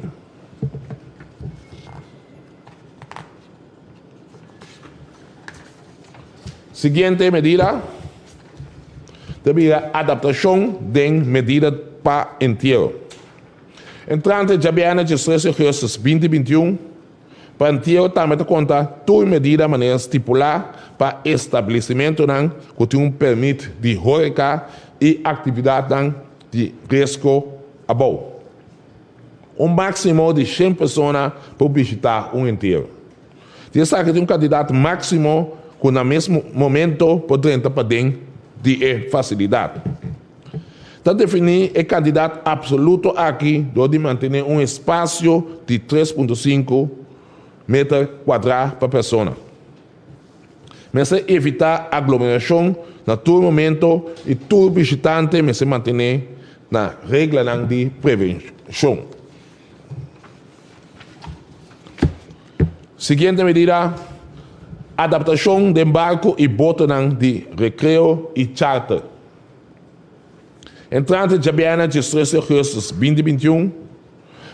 Siguiente medida ta bira adaptashon den medida pa entiero. Entrante djabièrnè diestres di ougùstùs 2021, pa entiero tambe ta konta tur medida manera stipulá pa establesimentunan ku tin un pèrmit di hóreka i aktividatnan di riesgo abou. Un máksimo di shen persona por bishitá un entiero. Di esaki tin un kantidat máksimo ku na mes momento por drenta paden di e fasilidat. Ta definí e kantidat apsoluto aki dor di mantené un espasio di 3.5 meter kuadrá pa persona. Mester evitá aglomerashon na tur momento i tur bishitante mester mantené na reglanan di prevenshon. Siguiente medida, Adaptashon den barku i botonan di rekreo i charter. Entrante djabièrnè 13 di ougùstùs 2021,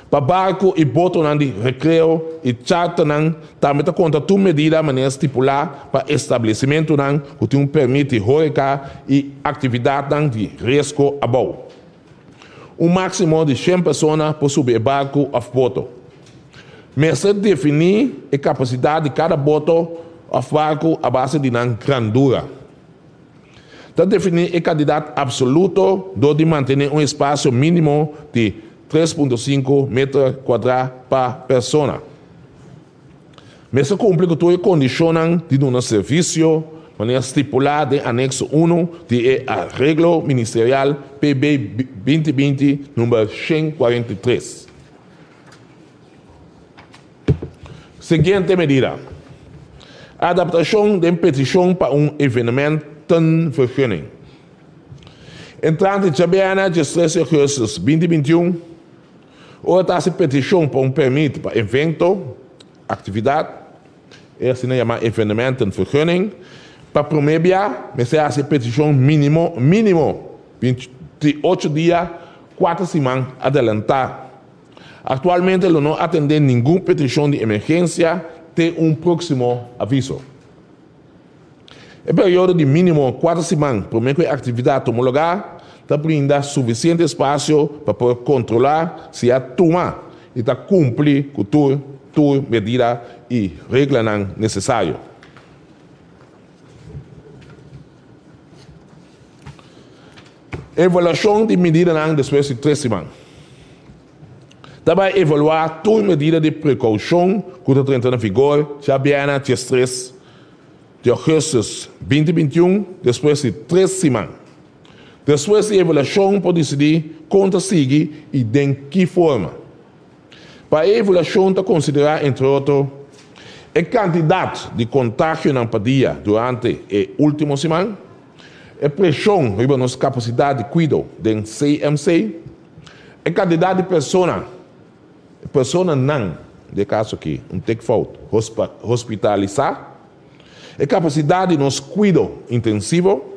pa barku i botonan di rekreo i charternan tambe ta konta tur medida manera stipulá pa establesimentunan ku tin un pèrmit di hóreka i aktividatnan di riesgo abou. Un máksimo di shen persona por subi e barku òf boto. Mester definí e kapasidat di kada boto òf barku a base di nan grandura. Ta definí e kantidat apsoluto dor di mantené un espasio mínimo di 3.5 meter kuadrá pa persona. Mester kumpli ku tur e kondishonnan di duna servisio manera stipulá den Anekso unu di e Areglo Ministerial PB 2020 number 143. Siguiente medida, Adaptashon den petishon pa un evenementenvergunning. Entrante djabièrnè 13 di ougùstùs 2021, Ora ta hasi petishon pa un pèrmit pa evento, aktividat, e asina yamá evenementenvergunning, pa promé bia mester hasi e petishon mínimo mínimo 28 dia, kuater siman, adelantá. Aktualmente lo no atendé ningun petishon di emergensia te un próksimo aviso. E periodo di mínimo kuater siman promé ku e aktividat tuma lugá ta brinda sufisiente espasio pa por kontrolá si a tuma i ta kumpli ku tur tur medida i reglanan nesesario. Evaluashon di medidanan despues di tres siman. Ta bai evaluá tur medida di prekoushon ku ta drenta na vigor djabièrnè 13 di ougùstùs 2021 despues di tres siman. Despues di evaluashon por disidí kon ta sigui i den ki forma. Pa e evaluashon ta konsiderá entre otro e kantidat di kontagionan pa dia durante e último siman, e preshon riba nos kapasidat di kuido den CMC, E kantidat di persona, personanan, den e kaso aki un tikfout, hospitalisá, e kapasidat di nos kuido intensivo,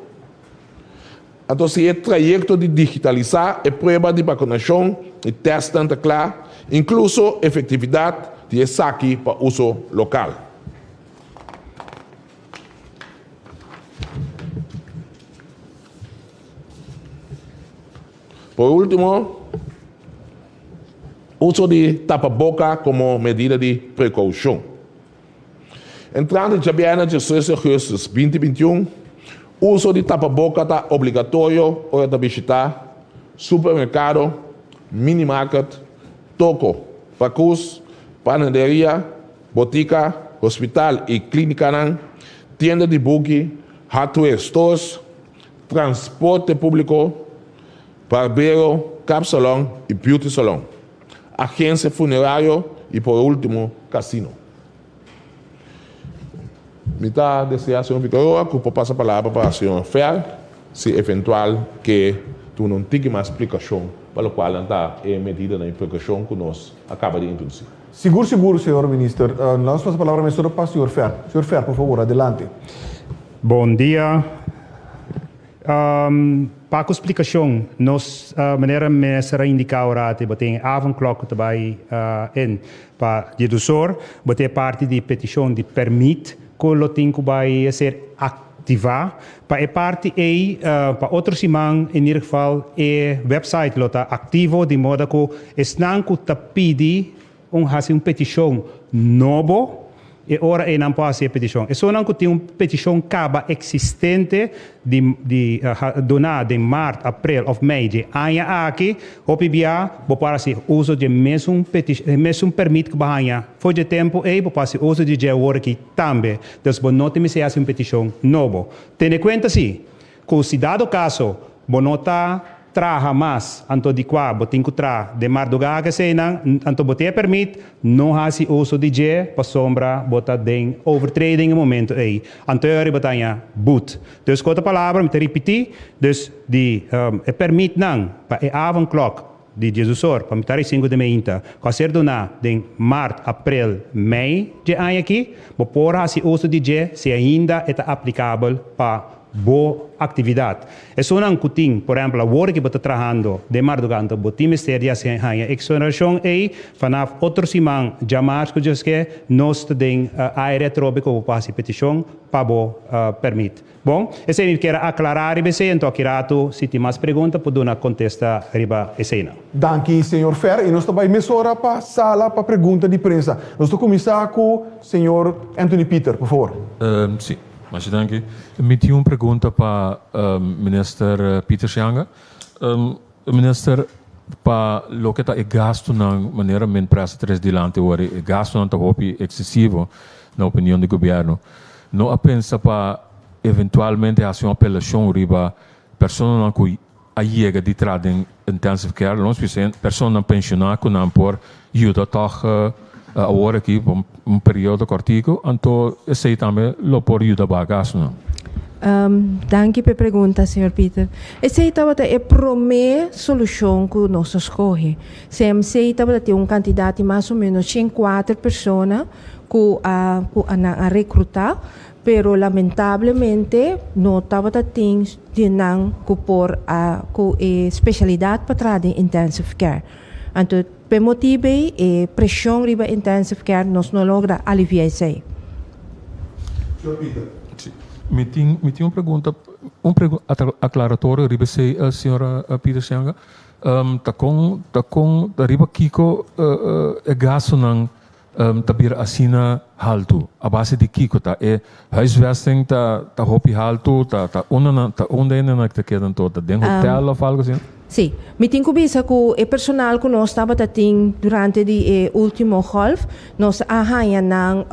anto si e trayekto di digitalisá e prueba di bakunashon i tèstnan ta kla, inkluso efektividat di esaki pa uso lokal. Por último, uso di tapaboka komo medida di prekoushon. Entrante djabièrnè 13 di ougùstùs 2021, uso di tapaboka ta obligatorio ora ta bishitá supermerkado, minimarket, toko, pakus, panaderia, botika, hospital i klínikanan, tienda di buki, hardware stores, transporte públiko, barbero, kapsalon i beauty salon, agensia funerario i por último kasino. Mi ta deseá señor Figueroa ku por pasa palabra pa señor Fer si eventual ke duna un tiki mas splikashon pa lokual nan ta e medidanan i prekoushon ku nos a kaba di introdusí. Sigur sigur señor Minister. Nos pasa palabra mesora pa señor Fer. Señor Fer por favor adelante. Bon dia. Pa ku splikashon, nos manera minister a indiká ora ati bo tin e avondklok ku ta bai in pa diedusor, bo tin e parti di petishon di pèrmit ku lo tin ku bai ser. aktivá. Pa e parti ei, pa otro siman in ieder geval e website lo ta aktivo di moda ku esnan ku ta pidi un hasi un petishon nobo, e ora ei nan por hasi e petishon. Esunnan ku tin un petishon kaba eksistente di di duna den mart, aprel òf mei dje aña aki, hopi bia bo por hasi uso dje mesun petish e mesun pèrmit ku bo haña for dje tempu ei, bo por hasi uso di dje awor aki tambe. Dus bo no tin mester hasi un petishon nobo. Tene kuenta si ku si dado kaso bo no ta traha mas anto di kua bo tin ku traha den mardugá keseinan, anto bo tin e pèrmit, no hasi uso di dje pasobra bo ta den overtreding e momento ei. Anto e ora bo ta haña but. Dus ku otro palabra mi ta ripití, dus di e pèrmitnan pa e avondklok di diesdusor pa mitar di sinku di meinta ku a ser duná den mart, aprel, mei dje aña akí, bo por hasi uso di dje si ainda e ta aplikabel pa bo aktividat. Esunnan ku tin, por ehèmpel, awor ku bo ta trahando den mardugá, anto bo tin mester di hasi haña eksonerashon ei vanaf otro siman djamars ku Dios ke, nos ta den aire atrobe ku bo por hasi petishon pa bo pèrmit. Bon, esei mi kier a aklará riba esei, anto aki ratu si tin mas pregunta por duna kontesta riba eseinan. Danki señor Fer y nos ta bay mesora pa sala pa pregunta di prensa. Nos ta cuminsa cu señor Anthony Pieter, por favor. Sí. Masha danki. Mi tin un pregunta pa Minister Pieter Janga. Minister, pa loke ta e gastunan, manera men presa tres dilanti awor, e gastunan ta hopi eksesivo na opinion di gobièrnu. No a pensa pa eventualmente hasi un apelashon riba personanan ku a yega di traha den intensive care, lo nos personanan penshoná ku nan por yuda tòg awor aki pa un periodo kòrtiku, anto esei tambe lo por yuda baha gastunan. Danki pa e pregunta, señor Pieter. Esei tabata e promé solushon ku nos a skohe. CMC tabata tin un kantidat di mas o ménos 104 persona ku a ku nan a rekrutá. Pero lamentablemente no tabata tin di nan cu por a cu e specialidad pa traha den intensive care. Anto p'e motibo ey e presion riba intensive care nos no logra alivia esey. Señor Pieter. Si. Mi tin mi tin un pregunta un pregu aclaratorio riba esey señora Pieter Sianga. Ta con ta con ta riba kico e gastonan ta bira asina haltu? A base di kiko ta e huisvesting ta ta hopi haltu? Ta ta unda nan ta unda hende nan ta keda anto? Ta den hotel of algo asina? Sí. Mi tin ku bisa ku e personal ku nos tabata tin durante di e ultimo golf, nos a haña nan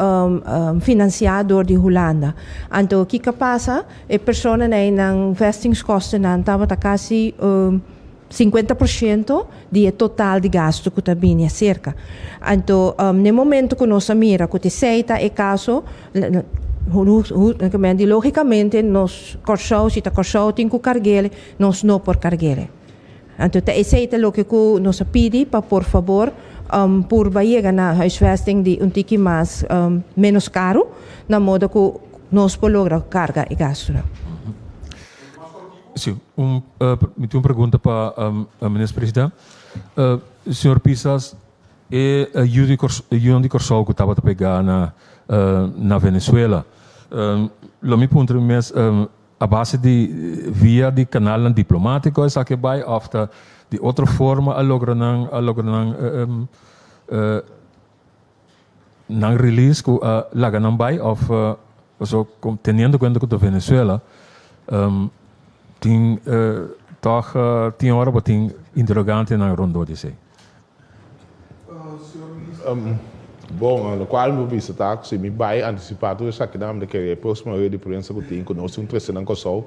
finansiá dor di Hulanda. Anto kiko a pasa? E personanan ei nan vestingskostennan tabata kasi 50 por shento di e total di gastu ku ta bini aserka. Anto n'e momento ku nos a mira ku t'esei ta e kaso, lógikamente nos Kòrsou, si ta Kòrsou tin ku karg'el, nos no por karg'el. Anto ta esei ta loke ku nos a pidi pa por fabor purba yega na huisvesting di un tiki mas ménos karu, na moda ku nos por logra karga e gastunan. Sí, un, mi tin un pregunta pa Minister President. Señor Pisas, e yu di yunan di Kòrsou ku tabata pegá na na Venezuela, lo mi puntra mi mes a base di via di kanalnan diplomátiko esaki a bai òf ta di otro forma a logra nan a logra nan nan release ku a laga nan bai of paso teniendo kuenta ku ta Venezuela tin tòg tin ora bo tin interogantenan rondó di esei. Bon, lokual mi por bisa ta ku si mi bai antisipá tur esakinan mi ta kere e próksimo rueda di prensa ku tin ku nos tin un trese nan Kòrsou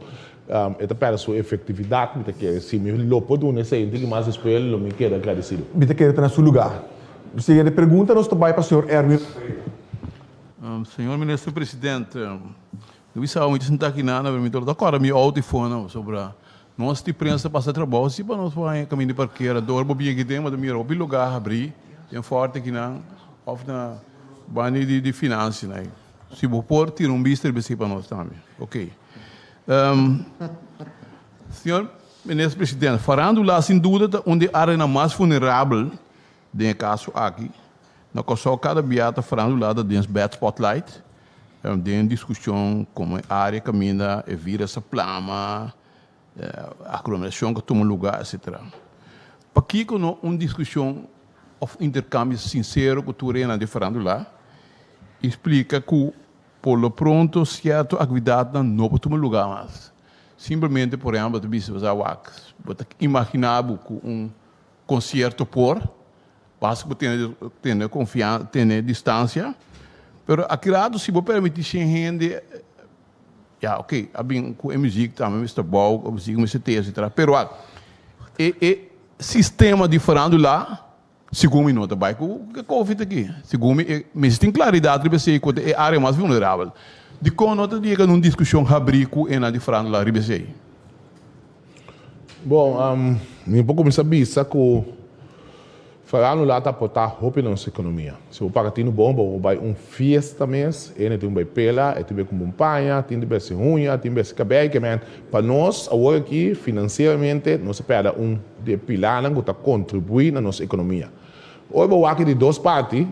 e ta pèrdè su efektividat mi ta kere. Si mi lo por duna esei un tiki mas despues lo mi keda agradesido. Mi ta kere ta na su lugá. Siguiente pregunta nos ta bai pa señor Erwin Ferreira. Señor Minister President, mi bisa mi ta sinta aki nan, pero mi ta lo ta kòrda mi outo i fona pasobra nos di prensa ta pasa trabou si pa nos por haña kaminda di parkera. Anto ora bo bin aki den bo ta mira hopi lugá habrí den Forte akinan òf na banda di finansia nan. Si bo por tira un bista riba esei pa nos tambe. Oké. Señor Minister President, farandula sin duda ta un di e áreanan mas vulnerabel Den e kaso aki, na Kòrsou kada bia ta farandula ta den bad spotlight. Den diskushon komo e área kaminda e vírus a plama, aglomerashon ku a tuma lugá, etsetera. Pakiko no un diskushon òf interkambio sinsero ku tur hende diferente i splika ku por lo pronto sierto aktividatnan no por tuma lugá mas? Simplemente, por ehèmpel, ta bisa bo wak, bo ta imaginá bo ku un konsierto por, basta ku bo tene tene konfiansa, tene distansia, pero aki rato si bo permití shen hende, ya oke, a bin ku e muzik tambe mester bou, e muzik mester te, etsetera, pero wak, e e sistema di farandula segun mi no ta bai ku e covid aki, segun mi e mester tin klaridat riba esei ku ta e área mas vulnerabel. Dikon no ta yega na un diskushon habrí ku e nan di farandula riba esei? Bon, mi por kuminsá bisa ku farándula ta aportá hopi na nos ekonomia. Si bo paga tinu bon, bo por bai un fiesta mes, hende tin bai pela, e tin bai ku bon paña, tin di besi huña, tin besi kabei, ke men pa nos awor aki finansieramente nos a pèrdè un di e pilarnan ku ta kontribuí na nos ekonomia. Ora bo wak di dos parti,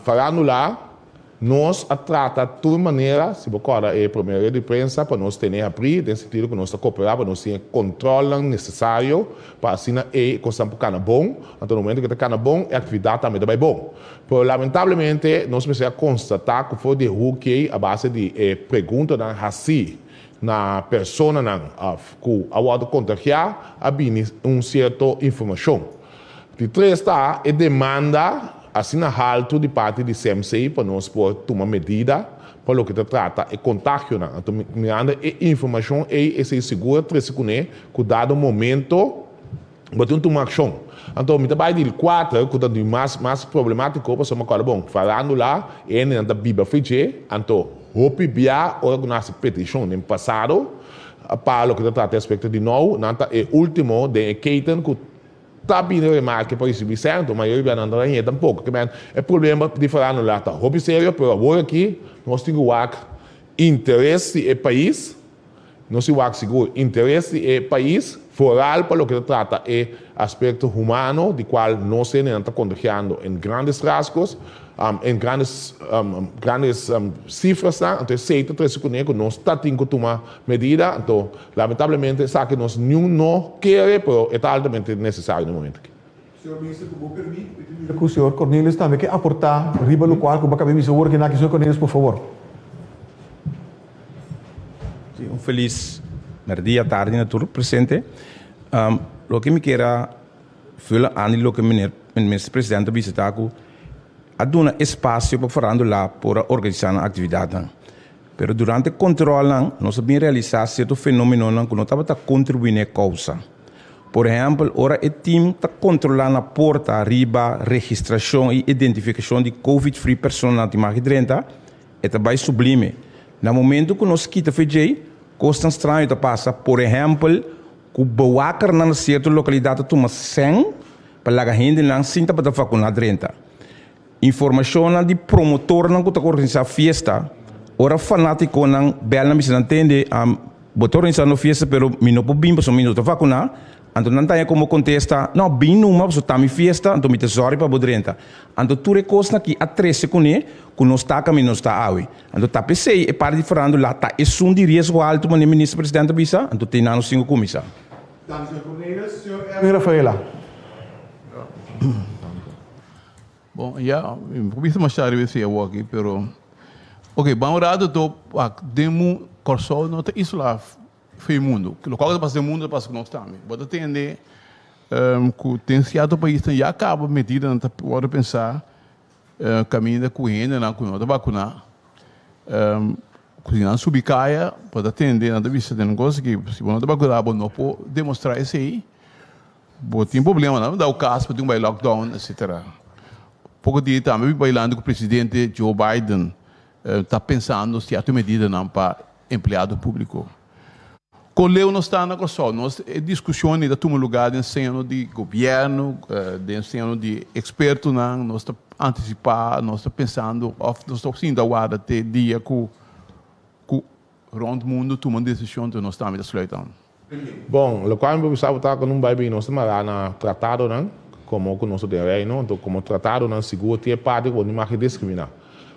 farándula Nos a trata tur manera, si bo kòrda e promé red di prensa, pa nos tene habrí, den sentido ku nos ta koperá pa nos tin e kòntròlnan nesesario pa asina e kosnan por kana bon. Anto na momento ku e ta kana bon, e aktividat tambe ta bai bon. Pero lamentablemente nos mester a konstatá ku for di e huki ei a base di e preguntanan hasí na personanan òf ku a wòrdu kontagiá a bini un sierto informashon. Di tres ta e demanda asina haltu di parti di CMC pa nos por tuma medida pa loke ta trata e kontagionan. Anto mirando e informashon ei esei sigur a trese kuné ku dado momento bo tin tuma akshon. Anto mi ta bai di kuater ku ta di mas mas problemátiko pasobra mi a kòrda bon farándula e hendenan ta biba fridje anto hopi bia ora ku nan hasi petishon den pasado pa loke ta trata e aspekto di nou nan ta e último den e keten ku Ta bini remarke pa ricibi centro, ma yo nan ta hañ'é tampoco. Ke men, e problema di farándula ta hopi serio, pero awor aki nos tin cu wak interes di e pais, nos tin wak sigur interes di e pais, vooral pa loke ta trata e aspecto humano di cual nos hendenan ta contagiando en grandes rasgos, en grandes grandes cifrasnan, anto esey ta trece cune cu nos ta tin cu tuma medida, anto Lamentablemente esaki nos niun no kere, pero e ta altamente necesario na e momento aki. Señor Minister, cu bo permit, mi ta mira cu señor Cornelius tambe ke aporta riba locual cu bo a caba di bisa awor aki. Señor Cornelius, por favor. Sí, un feliz merdia, tardi na tur presente. Loke mi kier a vula aan di loke meneer Minister President a bisa ta cu a duna espacio pa farandula por a organisa nan actividadnan. Pero durante controlnan nos a bin realisa cierto fenomenonan cu no tabata contribui na e causa. Por ehempel, ora e team ta controla na porta riba registracion y identificacion di covid free personanan tin mag di drenta, e ta bay sublime. Na momento cu nos kita fe djey, cosnan straño ta pasa, por ehempel, cu bewakernan na cierto localidad ta tuma cen pa laga hendenan sin tabata vacuna drenta. Informashonnan di promotornan ku ta organisá fiesta, Ora fanátikonan bèl nan bisa nan tende, Bo ta organisando fiesta pero mi no por bin pasobra mi no ta vakuná. Anto nan ta haña komo kontesta, No, bin numa pasobra ta mi fiesta, anto mi ta sòri pa bo drenta. Anto tur e kosnan aki a trese kuné ku nos ta kaminda nos ta awe. Anto ta p'esei e parti di farándula ta esun di riesgo altu manera Minister Presidente a bisa, anto te nan nos tin ku kuminsá. Danki señor Cornelis. Señor Erwin Rafaela. Bon, ya, mi por bisa masha riba esei awor aki, pero ok, ban un rato to wak den mu Kòrsou no ta isolá for e mundu. Lokual ku ta pasa den mundu ta pasa ku nos tambe. Bo ta tende ku den sierto paisnan ya kaba medidanan ta wòrdu pensá kaminda ku hendenan ku no ta bakuná ku si nan subi kaya bo ta tende nan ta bisa den un kos aki si bo no ta bakuná bo no por demostrá esei. Bo tin problema nan dau cas bo tin bai lockdown etcetera. Poco dia tambe mi bailando cu presidente Joe Biden ta pensando cierto medidanan pa empleado publico. Con leu nos ta na Corsou? Nos e discusion ni ta tuma lugar den seno di gobierno, den seno di expertonan, nos ta anticipa, nos ta pensando of nos ta sinta warda te dia cu cu rond mundo tuma un decision entonces nos tambe ta sluit aan. Bon, lokual mi por bisa bo ta ku nun bai bin nos ta mará na tratadonan komo ku nos ta den Reino, anto komo tratadonan sigur tin e parti ku bo no mag diskriminá.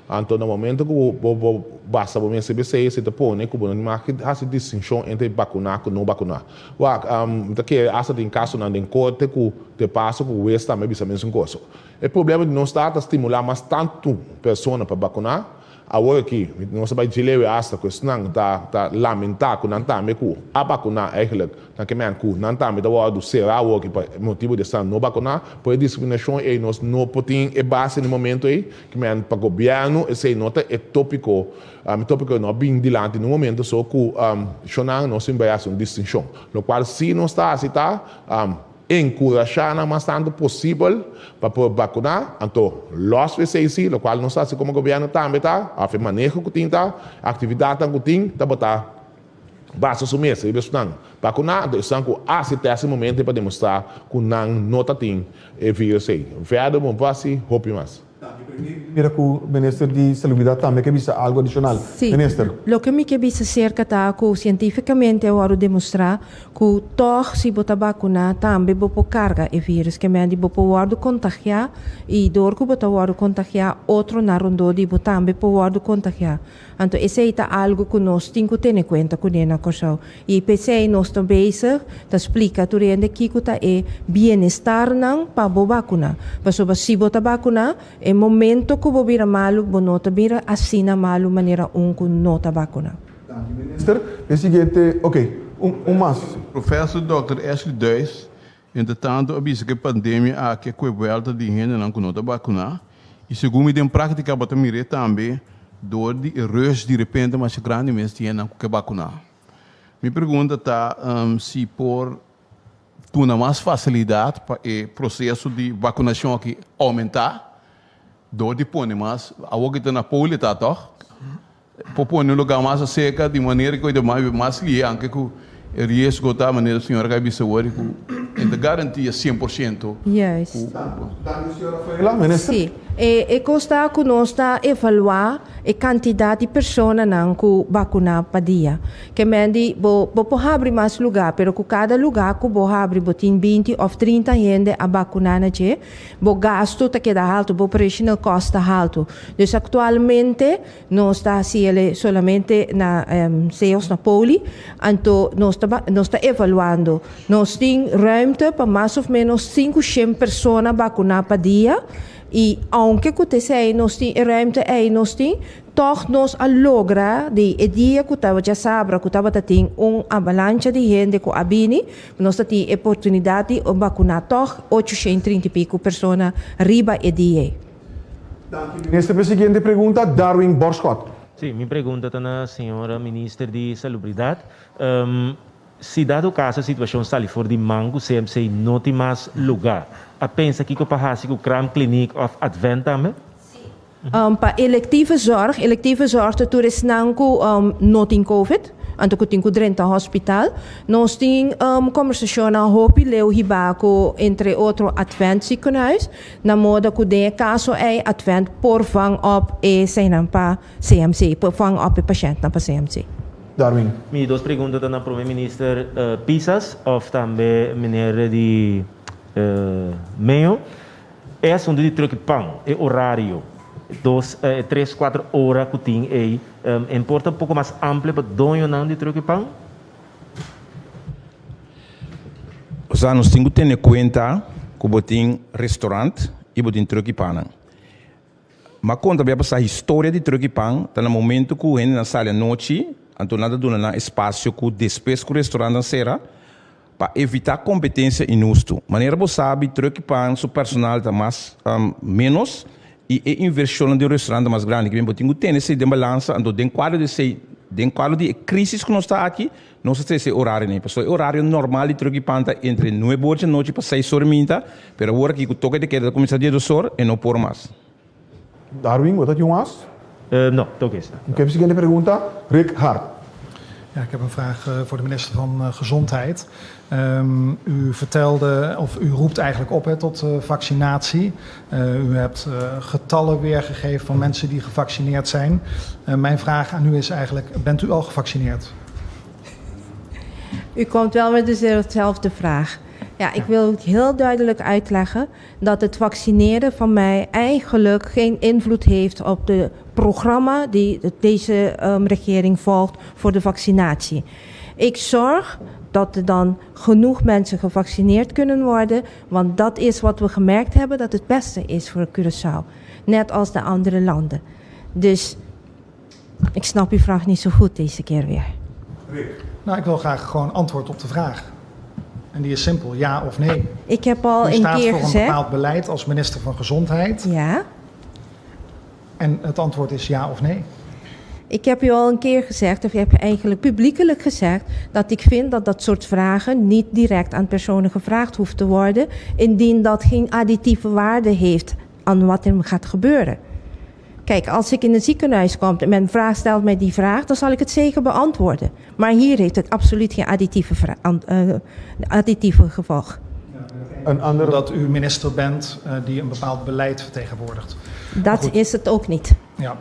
Anto na momento ku bo bo basa bo mes riba esei, esei ta pone ku bo no tin mag hasi distinshon entre bakuná ku no bakuná. Wak, mi ta kere asta tin kasonan den korte ku te paso ku hues tambe bisa mesun kos. E problema di nos ta ta stimulá mas tantu persona pa bakuná. Awor aki, nos a bai djilewe asta ku esnan ta ta lamentá ku nan tambe ku a bakuná eigenlijk nan ke men ku nan tambe ta wòrdu será awor aki pa motibu di esnan no bakuná. Por e diskriminashon ei nos no por tin e base na e momento ei. Ke men pa gobièrnu esei no ta e tópiko, e tópiko no a bin dilanti niun momento so ku shonnan nos tin bai hasi un distinshon. Lokual si nos ta hasi ta. Enkurashá nan mas tantu posibel pa por bakuná, anto lòs esei sí, lokual nos ta hasi komo gobièrnu tambe ta, òf e maneho ku tin ta, aktividatnan ku tin, tabata basa su mes riba esnan bakuná, anto esnan ku hasi tèst e momento ei pa demostrá ku nan no ta tin e vírus ei. Verder bo por hasi hopi mas. Mira ku Minister di Salubridat tambe ke bisa algu adishonal. Sí. Minister. Loke mi ke bisa serka ta ku sientífikamente a wòrdu demostrá ku tòg si bo ta bakuná tambe bo por karga e vírus. Ke mende bo por wòrdu kontagiá i dor ku bo ta wòrdu kontagiá otronan rondó di bo tambe por wòrdu kontagiá. Anto esei ta algu ku nos tin ku tene kuenta kuné na Kòrsou. I p'esei nos ta bezig ta splika tur hende kiko ta e bienestarnan pa bo bakuná. Pasobra si bo ta bakuná, e momento ku bo bira malu, bo no ta bira asina malu manera un ku no ta bakuná. Danki minister. E siguiente, ok, un mas. Professor Dòkter Ashley Duijs entretanto a bisa ku e pandemia aki a kue buelta di hendenan ku no ta bakuná i segun mi den práktika bo ta mir'é tambe dor di e rush di repente masha grandi mes di hendenan ku ke bakuná. Mi pregunta ta si por duna mas fasilidat pa e proseso di bakunashon aki oumentá dor di pone mas, awor ki ta na poli ta tòg? Por pone un lugá mas aserka di manera ku e ta mas lihe anke ku e riesgo ta manera señora ka bisa awor ku e ta garantia 100% Juist. ku. Danki señora Rafaela. Minister. Sí. E kos ta ku nos ta evaluá e kantidat di personanan ku bakuná pa dia. Ke men di bo bo por habri mas lugá pero ku kada lugá ku bo habri bo tin 20 òf 30 hende a bakuná na dje, bo gastu ta keda haltu, bo operational cost ta haltu. Dus aktualmente Nos ta hasi el solamente na Seos na Poli, anto nos ta nos ta evaluando. Nos tin ruimte pa mas of menos 500 persona bakuná pa dia i ounke ku ta esei nos tin e ruimte ei nos tin, tòg nos a logra di e dia ku tabata djasabra ku tabata tin un avalancha di hende ku a bini, nos ta tin e oportunidat di bakuná tòg 830 i piku persona riba e dia ei. Danki minister. P'e siguiente pregunta Darwin Borschot. Sí, mi pregunta ta na señora minister di Salubridat. Si dado caso e situacion sali for di man cu CMC no tin mas lugar, a pensa kico pa haci cu Kraamkliniek of Advent tambe? Sí. Pa electieve zorg, electieve zorg ta tur esnan cu no tin covid. Anto ku tin ku drenta hospital. Nos tin kombersashonnan hopi leu hibá ku entre otro Advent Ziekenhuis, na moda ku den e kaso ei Advent por vang op e seinan pa CMC, por vang op e pashèntnan pa CMC. Darwin. Mi dos pregunta ta na Prome Minister Pisas of tambe Meneer di Meo. E asuntu di truck pan, e orario, dos, e tres, kuater ora ku tin ei, e por ta un poko mas amplio pa doñonan di truck pan? Osea, nos tin ku tene kuenta ku bo tin restaurant i bo tin truck pannan. M'a konta bia pasá historia di truck pan ta na momento ku hendenan sali anochi, anto nan ta duna nan espasio ku despues ku restaurantnan sera, Pa evitá kompetensia inhustu. Manera bo sabi, Truck Pan su personal ta mas ménos i e invershonnan den restaurant ta mas grandi. Kiben bo tin ku tene esei den balansa, anto den kuadro di esei, den kuadro di e krísis ku nos ta aki, nos ta trese e orario nei. Pasobra e orario normal di Truck Pan ta entre nuebe or dje nochi pa seis or minta, pero awor aki ku toke de keda ta kuminsá diesdos or, e no por mas. Darwin, bo ta tin un as? No, toke esta. Oké, siguiente pregunta, Rick Hart. Ja, ik heb een vraag voor de minister van Gezondheid. Um, u vertelde, of u roept eigenlijk op hè, tot uh, vaccinatie. Uh, u hebt uh, getallen weergegeven van mensen die gevaccineerd zijn. Mijn vraag aan u is eigenlijk, bent u al gevaccineerd? U komt wel met dezelfde vraag. Ja, ik wil heel duidelijk uitleggen dat het vaccineren van mij eigenlijk geen invloed heeft op de programma die deze regering volgt voor de vaccinatie. Ik zorg dat er dan genoeg mensen gevaccineerd kunnen worden, want dat is wat we gemerkt hebben dat het beste is voor Curaçao. Net als de andere landen. Dus ik snap uw vraag niet zo goed deze keer weer. Nou, ik wil graag gewoon antwoord op de vraag. En die is simpel, ja of nee. Ik heb al U een staat keer voor een gezegd. bepaald beleid als minister van Gezondheid. Ja. En het antwoord is ja of nee. Ik heb u al een keer gezegd, of ik heb eigenlijk publiekelijk gezegd, dat ik vind dat dat soort vragen niet direct aan personen gevraagd hoeft te worden, indien dat geen additieve waarde heeft aan wat er gaat gebeuren. Kijk, als ik in een ziekenhuis kom en men vraag stelt mij die vraag, dan zal ik het zeker beantwoorden. Maar hier heeft het absoluut geen additieve gevolg. Een andere... Omdat u minister bent die een bepaald beleid vertegenwoordigt. Dat is het ook niet. Ja.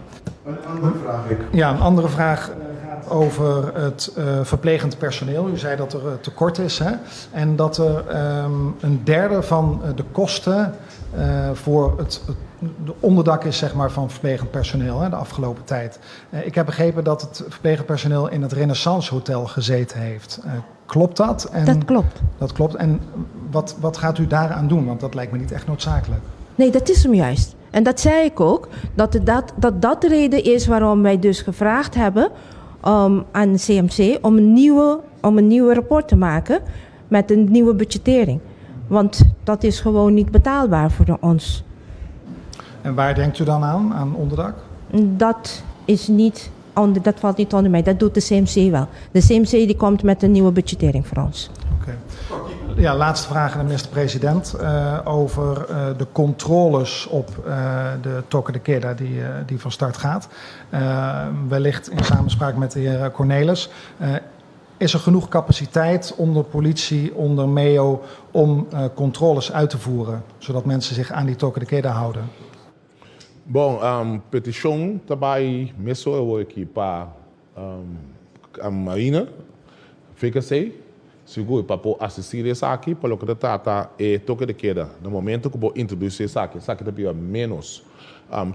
Een andere vraag, Rick. Ja, een andere vraag gaat over het verplegend personeel. U zei dat er tekort is, hè? En dat er een derde van de kosten voor het de onderdak is, zeg maar, van verplegend personeel, hè, de afgelopen tijd. Ik heb begrepen dat het verplegend personeel in het Renaissance Hotel gezeten heeft. Klopt dat? Dat klopt. Dat klopt. En wat gaat u daaraan doen? Want dat lijkt me niet echt noodzakelijk. Nee, dat is hem juist. En dat zei ik ook, dat dat de reden is waarom wij dus gevraagd hebben aan de CMC om een nieuwe rapport te maken met een nieuwe budgettering. Want dat is gewoon niet betaalbaar voor ons. En waar denkt u dan aan? Aan onderdak? Dat is niet onder, dat valt niet onder mij. Dat doet de CMC wel. De CMC die komt met een nieuwe budgettering voor ons. Oké. Ja, laatste vraag aan de minister-president over de controles op de Toque de Queda die van start gaat. Wellicht in samenspraak met de heer Cornelis. Is er genoeg capaciteit onder politie, onder MEO, om controles uit te voeren, zodat mensen zich aan die Toque de Queda houden? Bom, petishon ta bai mesora awor aki pa Marina, VKC, sigur pa por asistí den esaki, pa loke ta trata e toke de keda. Na momento ku bo introdusí esaki, esaki ta bira ménos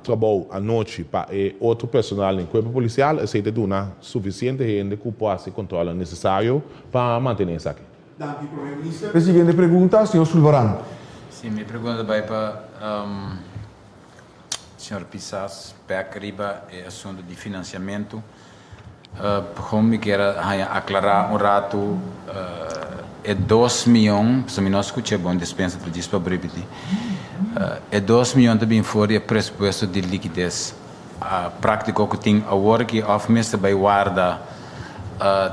trabou anochi pa e otro personal den kuerpo polisial, esei ta duna sufisiente hende ku por hasi e kòntròlnan nesesario pa mantené esaki. Danki, Prome Minister. E siguiente pregunta, señor Sulvaran. Sí, mi pregunta ta bai pa Señor Pisas, bek riba e asunto di financiamento. Gewoon mi kier a haña aclara un rato e dos miyon, pasobra mi no a scucha bon, dispensa ta djis pa ripiti. E dos miyon ta bin for di e presupuesto di likides practico cu tin awor aki of mester bay warda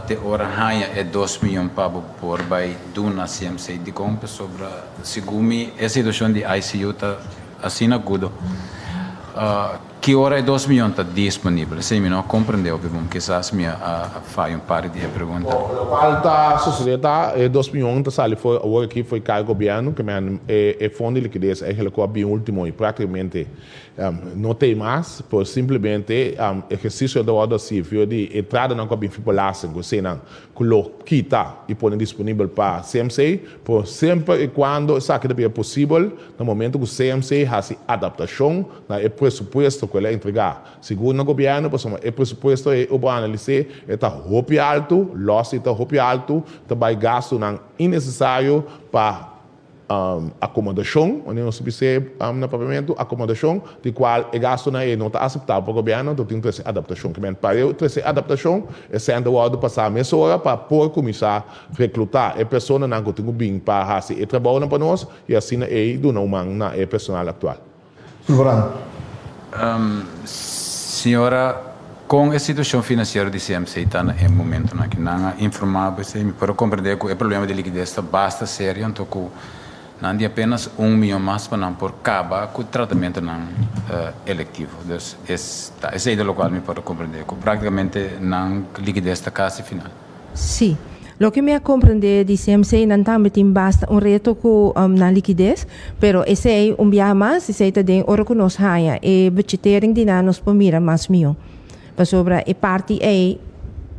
te ora haña e dos miyon pa bo por bay duna CMC. Dicon? Pasobra segun mi e situacion di ICU ta Asina gudo. Ki ora e dos miyon ta disponibel? Esei mi no a comprende hopi bon. Kisas mi a faya un par di e pregunta. Locual ta sucede ta e dos miyon ta sali for awor aki for e kai gobierno, ke men e fondo di likides eigenlijk cu a bin ultimo y practicamente no t'ey mas, por simplemente ehercicio ta wordo haci via di entradanan cu a bin fi belasting cu eseynan cu lo kita y pone disponibel pa CMC, por semper y cuando esaki ta bira posibel na momento cu CMC haci adaptacion na e presupuesto cu el a entrega sigur na gobierno, pasobra e presupuesto ey bo analis'é e ta hopi alto, los y ta hopi alto, ta bay gastonan innecesario pa Akomodashon, wanneer nos ta bis'é na papiamentu, akomodashon, di kual e gastunan ei no ta aseptabel pa gobièrnu, anto tin trese adaptashon. Ke men pa e trese adaptashon, e sèn ta wòrdu pasá mesora pa por kuminsá reklutá e personanan ku tin ku bin pa hasi e trabounan pa nos i asina ei duna un man na e personal aktual. Sulvaran. Señora, kon e situashon finansiero di CMC ta na e momentunan aki? Nan a informá bo esei? Mi por a komprendé ku e problema di likides ta basta serio, anto ku nan di apenas un mion mas pa nan por kaba ku tratamentunan elektivo. Dus es ta esei ta lokual mi por a komprendé, ku praktikamente nan likides ta kasi final. Sí. Loke mi a comprende di CMC nan tambe tin basta un reto cu nan likides, pero esey un biaha mas, esey ta den ora cu nos haya e budgetering di nan nos por mira mas miho. Pasobra e parti ey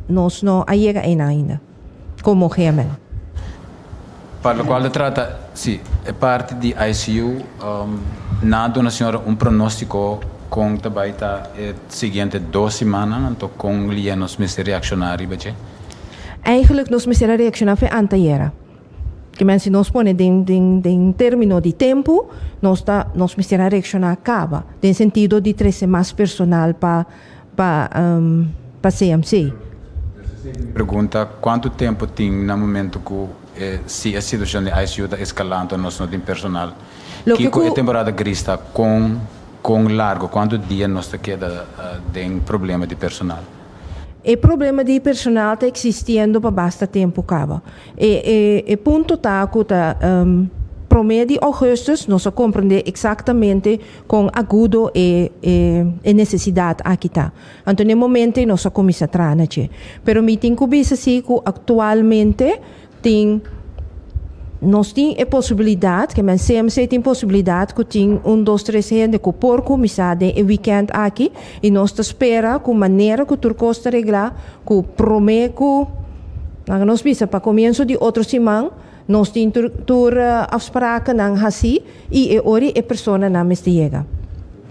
nos no a yega eynan ainda como GMN. Pa locual ta trata, si, e parti di ICU, nan a duna señora un pronostico con ta bay ta e siguiente dos simannan, anto con lia nos mester reacciona riba dje? Eigenlijk nos mester a reacciona fe antayera. Ke men si nos pone den den den termino di tempu, nos ta nos mester a reacciona caba, den sentido di trece mas personal pa pa pa CMC. Pregunta, Cuanto tempo tin na momento cu e si e situacion di ICU ta escalando nos no tin personal? Loke Kico e cu. temporada gris ta? Con con largo, cuanto dia nos ta keda den problema di personal? E problema di personal ta existiendo pa basta tempo caba. E e e punto ta cu ta prome di augustus nos a comprende exactamente con agudo e e e necesidad aki ta. Anto n'e momento ei nos a cuminsa traha na dje. Pero mi tin cu bisa si cu actualmente tin nos tin e posibilidad, ke men CMC tin posibilidad cu tin un dos tres hende cu por cuminsa den e weekend aki y nos ta spera cu manera cu tur cos ta regla cu prome cu laga nos bisa pa comienso di otro siman nos tin tur tur afsprakennan haci y e ora e personanan mester yega.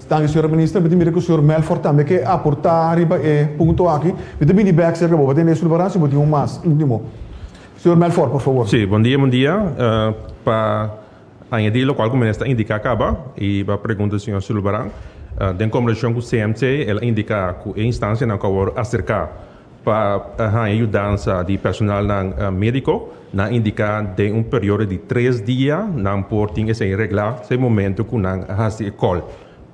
Danki señora minister. Mi ta mira ku señor Melfor tambe ke aportá riba e punto aki. Mi ta bini bèk serka bo pa tende su lugar si bo tin un mas último. Señor Melfor, por fabor. Sí, bon dia, bon dia. Pa añadí lokual ku minister a indiká kaba i pa pregunta di señor Sulvaran, den kombershon ku CMC el a indiká ku e instansianan ku a wòrdu aserká Pa haña yudansa di personalnan médiko, nan a indiká den un periodo di tres dia nan por tin esei reglá esei momento ku nan a hasi e kòl.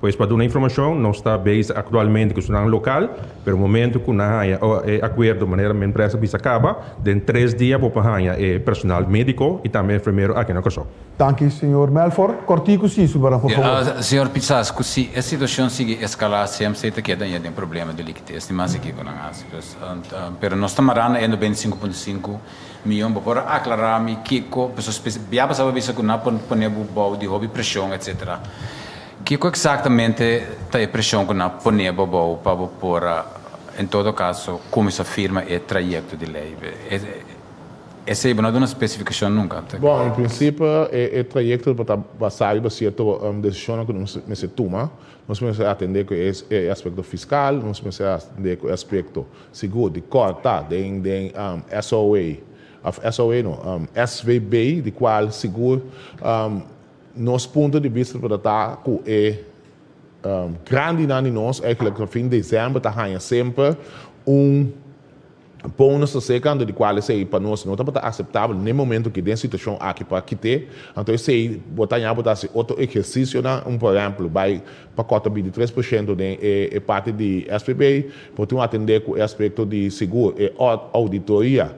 Pues pa duna informashon nos ta bezig aktualmente ku esnan lokal, pero momento ku nan haña e akuerdo manera mi empresa bisa kaba, den tres dia bo por haña e personal médiko i tambe enfermero aki na Kòrsou. Danki señor Melfor. Kòrtiku si, Subaran, por favor. Señor Pisas, ku si e situashon sigui eskalá CMC ta keda den problema di likides. Ni mas aki ku nan hasi. Pues, pero nos ta mará na e 95.5 miyon. Bo por a aklará mi kiko, pasobra bia pasá bo a bisa ku nan a pone bo bou di hopi preshon etsetera. Kiko eksaktamente ta e preshon ku nan a pone bo bou pa bo por a, en todo kaso, kuminsá firma e trayekto di lei? Esei bo no a duna spesifikashon nunka. Bon, en prinsipio e trayekto por ta basá riba sierto desishonnan ku nos mester tuma. Nos mester atendé ku e aspekto fiskal, nos mester atendé ku e aspekto sigur di kòrta den den SOA, òf SOA no, SVB, di kual sigur nos punto di bista por ta ta ku e grandinan di nos eigentlik na fin desèmber ta haña semper un Bonus ta seca, anto di cual esey pa nos no tabata aceptabel n'e momento ki den situacion aki pa kite, anto esey bo ta haña bo ta haci otro ehercicionan, un por ehemplo bay pa cota 23% den e parti di SPB, bo tin atende cu e aspecto di sigur e auditoria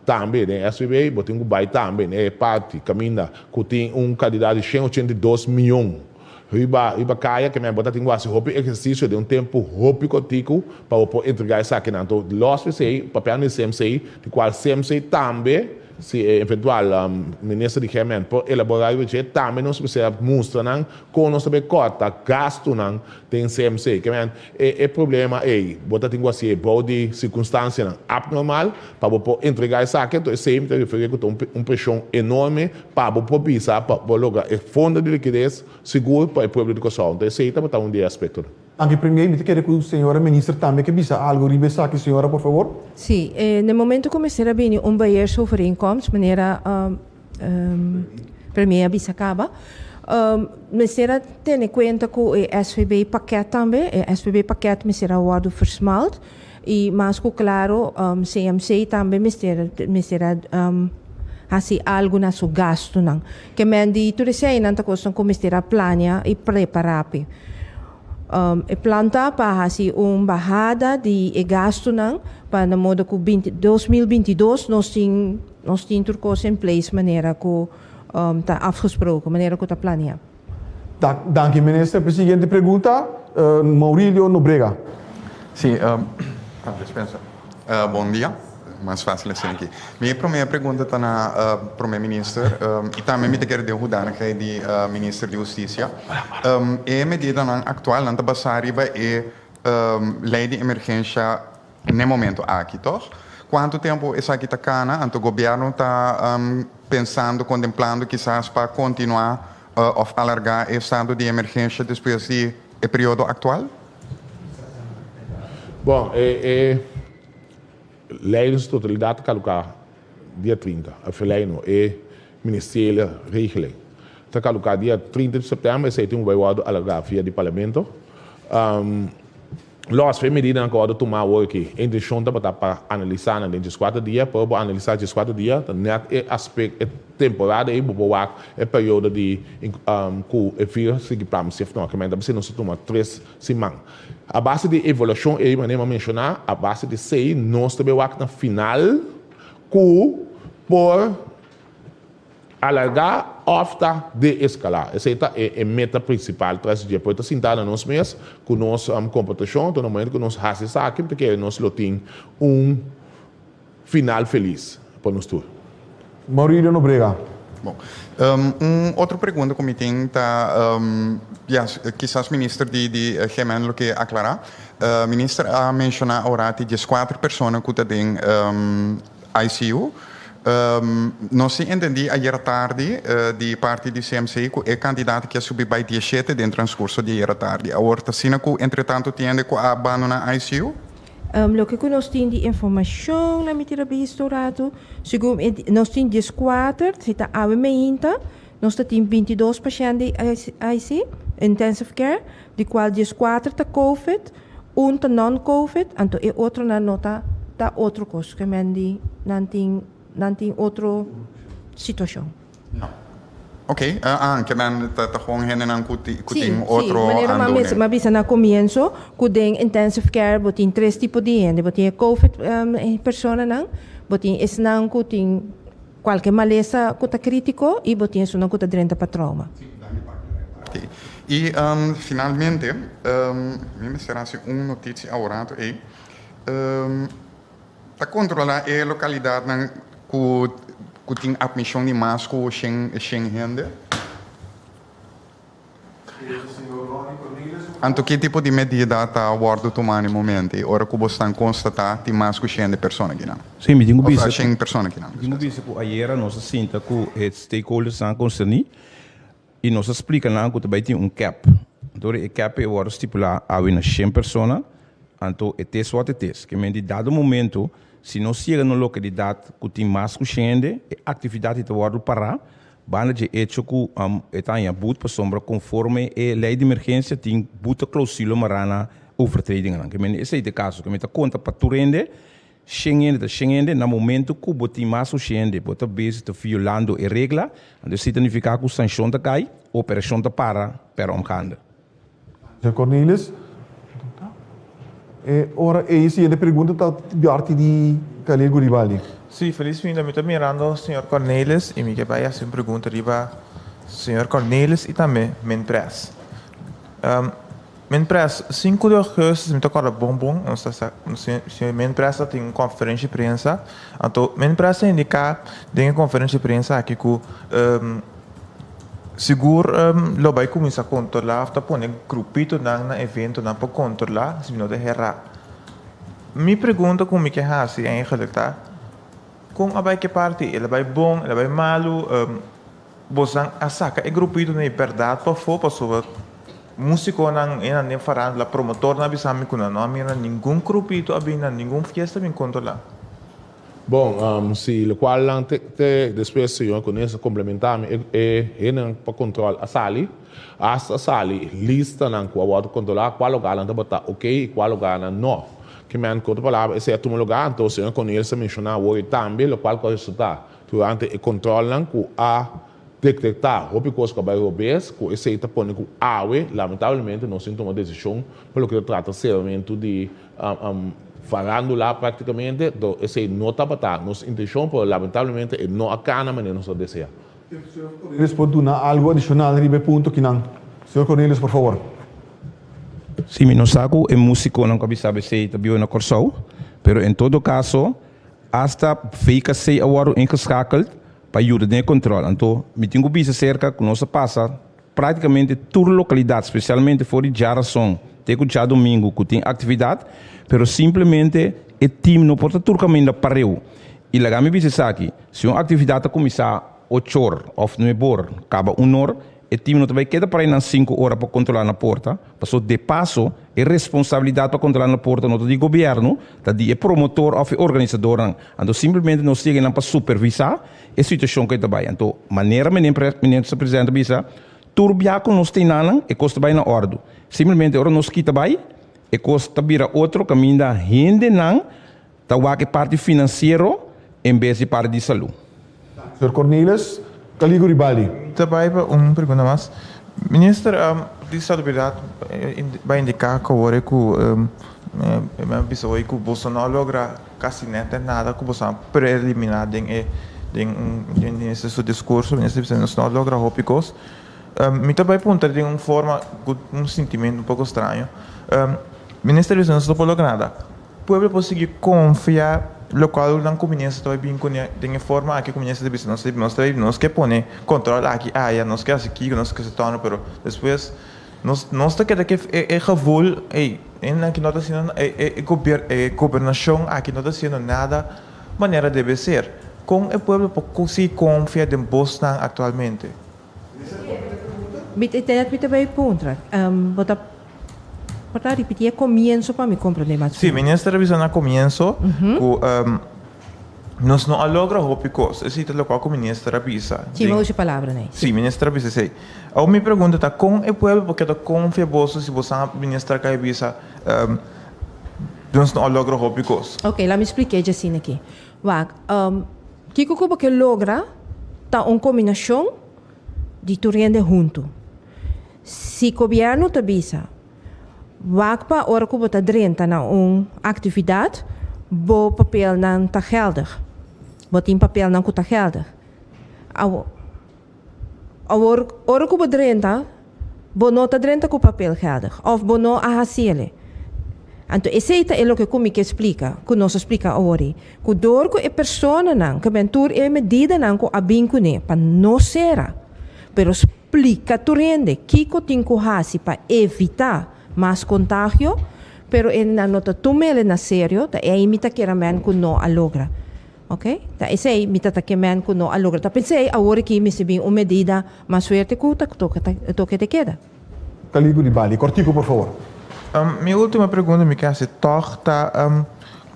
tambe den SPB, bo tin cu bay tambe n'e parti caminda cu tin un cantidad di 182 miyon. Riba riba kaya ke men bo ta tin ku hasi hopi ehersisio den un tempu hopi kortiku pa bo por entregá esakinan. Anto lòs p'esei, papiando di CMC, di kual CMC tambe, si e eventual minister di GMN por elaborá riba dje, tambe nos mester a mustra nan kon nos ta bay kòrta gastunan den CMC. Ke men e e problema ei bo ta tin ku hasié bou di sirkunstansianan apnormal pa bo por entregá esaki. Anto esei mi ta referí ku ta un preshon enorme Pa bo por bisa pa bo logra e fondo di likides sigur pa e pueblo di Kòrsou. Enton esei tabata un di e aspektonan. Danki Premier. Mi ta kere ku señora Minister tambe ke bisa algu riba esaki. Señora, por favor. Sí, na e momento ku mester a bini un beheersovereenkomst, manera Premier a bisa kaba, mester a tene kuenta ku e SVB pakket tambe. E SVB pakket mester a wòrdu versmalt I mas ku klaro CMC tambe mester mester a hasi algu na su gastunan. Ke men di tur eseinan ta kosnan ku mester a plania i prepará p'e. E plan ta pa hasi un bahada di e gastunan pa na modo ku binti 2022 nos tin nos tin tur kos in place manera ku ta afgesproken, manera ku ta plania. Danki minister. P'e siguiente pregunta, Maurilio Nobrega. Sí, dispensa. Bon dia. Mas fácil asina aki. Mi promé pregunta ta na Promé Minister i tambe mi ta kere den hoedanigheid di Minister di Hustisia. E medidanan aktual nan ta basá riba e lei di emergensha n'e momento aki, tòg? Kuantu tempu esaki ta kana? Anto gobièrnu ta pensando, kontemplando kisas pa kontinuá òf alargá e estado di emergensha despues di e periodo aktual? Bon, e e lei den su totalidat ta kaluká dia 30, òf e lei no, e ministeriële regeling ta kaluká dia 30 di sèptèmber, esei tin ku bai wòrdu alargá via di parlamento. Lòs pa e medidanan ku a wòrdu tumá awor aki, e intenshon tabata pa analisá nan den dieskuater dia, pero bo analisá dieskuater dia ta nèt e aspek e temporada ei bo por wak e periodo di ku e virus sigui plam sif no. Kimente ta nos a tuma tres siman. A base di e evaluashon ei manera mi a menshoná, a base di esei nos ta bai wak na final ku por Alargá òf ta de-eskalá. Esei ta e meta prinsipal tras dje. Por ta sintá na nos mes ku nos komportashon, ta na momento ku nos hasi esaki, mi ta kere nos lo tin un final felis pa nos tur. Maurilio Nobrega. Bon. Un otro pregunta ku mi tin ta, ya, kisas minister di di GMN lo ke aklará. Minister a menshoná awor 14 persona ku ta den ICU. Nos tin entendí ayera tardi di parti di CMC ku e kantidat aki a subi bai 17 den transkurso di ayera tardi. Awor ta asina ku entretantu tin hende ku a bandoná ICU? Loke ku nos tin di informashon na mi tira bisto un ratu, segun e nos tin 14, si ta awe meinta, nos ta tin 22 pashènt di IC, intensive care, di kual 14 ta covid, Un ta non-covid, anto e otronan no ta ta otro kos. Ke men di nan tin nan tin otro situashon. No. Oké, ah, ke men ta ta gewoon hendenan ku ti ku tin Sí, sí, otro manera m'a aandoening. m'a bisa na komienso ku den intensive care bo tin tres tipo di hende. Bo tin e covid personanan, bo tin esnan ku tin kualke malesa ku ta kritiko i bo tin esunnan ku ta drenta pa trauma. Sí. I finalmente, mi mester hasi un notisia aworato ei. Ta kontrolá e lokalidatnan ku ku tin atmishon di mas ku 100 hende. Anto ki tipo di medida ta wòrdu tumá na e momento ei ora ku bo stan konstatá tin mas ku 100 persona kinan? Sí, mi tin ku bisa Òf 100 persona kinan. Mi tin ku bisa ku ayera nos a sinta ku e stakeholdersnan konserní. I nos a splika nan ku ta bai tin un kèp. Anto e kèp ei wòrdu stipulá awe na shen persona, anto e tes wòrdu e tes. Ke men di dado momento, si nos yega na un lokalidat ku tin mas ku shen hende, e aktividat ei ta wòrdu pará, banda dje echo ku e ta haña but pasobra konforme e lei di emergensia tin but a klousula mará na overtredinganan. Ke men esei ta e kaso. Ke men ta konta pa tur hende. 100 hende ta 100 hende, na momento ku bo tin mas ku 100 hende, bo ta bezig ta violando e regla, anto esei ta nifiká ku sanshon ta kai, operashon ta para per omgaande. Señor Cornelis, e ora ei siguiente pregunta ta parti di Khalil Guribaldi. Sí, felismente mi ta mirando señor Cornelis i mi ke bai hasi un pregunta riba señor Cornelis i tambe Minpres. Minpres, 5 di augustus mi ta kòrda bon bon, nos ta sa si Minpres ta tin un konferensha di prensa, anto Minpres ta indiká den e konferensha di prensa aki ku sigur lo bai kuminsá kontrolá òf ta pone grupitonan na eventonan pa kontrolá si mi no ta herá. Mi pregunta ku mi ke hasi eigenlijk ta, kon a bai ke parti? El a bai bon, el a bai malu? Bosan a saka e grupitonan di bèrdat pafó pasobra músikonan e nan den farándula, promotornan a bisa mi ku nan no a mira ningun grupito a bin na ningun fiesta bin kontrolá. Bon, si lokual nan te te despues señor Cornelis a komplementá mi, e e hendenan pa kontrol a sali, hasta a sali listanan ku a wòrdu kontrolá kua lugarnan tabata okey i kua lugarnan no. Ke men ku otro palabra esei a tuma lugá, anto señor Cornelis a menshoná awor i tambe lokual ku a resultá Durante e controlnan cu a detecta hopi cos cu a bay robes, cu esey ta pone cu awe lamentablemente nos tin tuma decision pa loke ta trata ceramento di farandula practicamente, do esey no tabata nos intencion pero lamentablemente e no a cana manera nos a desea. Señor Cornelius por duna algo adicional riba e punto kinan. Señor Cornelius, por favor. Sí, mi no sa cu e musiconan cu a bisa esey ta biba na Corsou, pero en todo caso Hasta VKC a wòrdu ingeschakeld pa yuda den e kòntròl. Anto mi tin ku bisa serka ku nos a pasa práktikamente tur lokalidat, spesialmente for di Djarason te ku djadumingu ku tin aktividat, pero simplemente e tim no por ta tur kaminda pareu. I laga mi bisa esaki, si un aktividat ta kuminsá ochor òf nuebor kaba unor, e tim no ta bai keda para einan sinku ora pa kontrolá na porta, paso de paso e responsabilidat pa kontrolá na porta no ta di gobièrnu, ta di e promotor òf e organisadornan. Anto simplemente nos yega einan pa supervisá e situashon ku e ta bai. Anto manera minister presidente a bisa, Tur bia ku nos tin nanan, e kos ta bai na òrdu. Simplemente ora nos kita bai, e kos ta bira otro kaminda hendenan ta wak e parti finansiero en bes di parti di salú. Señor Cornelis, Caligo Ribaldi. Ta bai pa un pregunta mas. Minister di Salubridat bai indiká ku awor e ku mi a bisa hoy ku boso no a logra kasi nèt nada ku boso a preliminá den e den den minister su diskurso. Minister bisa nos no a logra hopi kos. Mi ta bai puntra den un forma ku un sintimentu un poko straño. Minister bisa nos no por logra nada. Pueblo por sigui konfia lokual nan ku minister ta bai bin kuné den e forma aki ku minister ta bisa nos nos ta nos ke pone kontrol aki aya nos ke hasi kiko nos ke hasi tono pero despues nos nos ta keda ku e gevoel ey hendenan aki no ta hasiendo e e gobernashon aki no ta hasiendo nada manera debe ser kon e pueblo por sigui konfia den bosnan aktualmente. Mi ta mi ta bay puntra, bo ta por ta ripiti e comienzo pa mi comprende mas Sí, minister a bisa na comienzo cu nos no a logra hopi cos. Esey ta locual cu minister a bisa. Sí, mi a usa e palabra ney. Sí, minister a bisa esey. Awor mi pregunta ta con e pueblo por keda confia boso si boso a minister a cay bisa nos no a logra hopi cos? Ok, laat mi splica e dje asina aki. Wak, kiko ku bo ke logra ta un kombinashon di tur hende huntu. Si gobièrnu ta bisa, wak pa ora ku bo ta drenta na un aktividat, bo papelnan ta geldig. Bo tin papelnan ku ta geldig. Awor, awor ora ku bo drenta, Bo no ta drenta ku papel geldig òf bo no a hasi el'e. Anto esei ta e loke ku mi ke splika, ku nos a splika awor-i, ku dor ku e personanan ke ben tur e medidanan ku a bin kuné pa no sera, pero splika tur hende kiko tin ku hasi pa evitá mas kontagio, pero e nan no ta tum'el na serio, ta ei mi ta kere men ku no a logra. Ok, ta esei mi ta ta ke men ku no a logra. Ta pensei awor aki mester bin un medida mas fuerte ku ta toke ta toke te keda. Kaligu di Bali. Kòrtiku por fabor. Mi último pregunta mi ke hasi tòg ta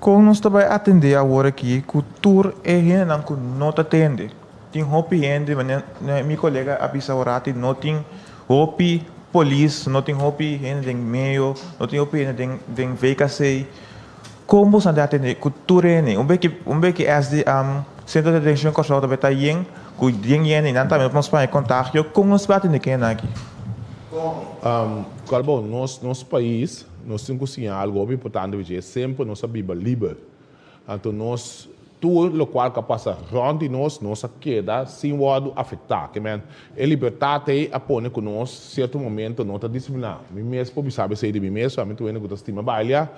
kon nos ta bai atendé awor aki ku tur e hendenan ku no ta tende? Tin hopi hende manera mi kolega a bisa awor no tin hopi polis, no tin hopi hende den meo, no tin hopi hende den den VKC. Kon boso ta atendé ku tur hende? Un beki un beki es di Sentro di Detenshon Kòrsou ta beta yen ku yen hende i nan tambe por spaña kontagio. Kon nos por atendé ku hende aki? Kòl bon, nos nos pais nos tin ku siña algu hopi importante dje, semper nos a biba liber. Anto nos Tur lokual ku a pasa rònt di nos, nos a keda sin wòrdu afektá. Ke men, e libertat ei a pone ku nos sierto momento no ta disipliná. Mi mes por bisa esei di mi mes, ami tur hende ku ta stima bailia,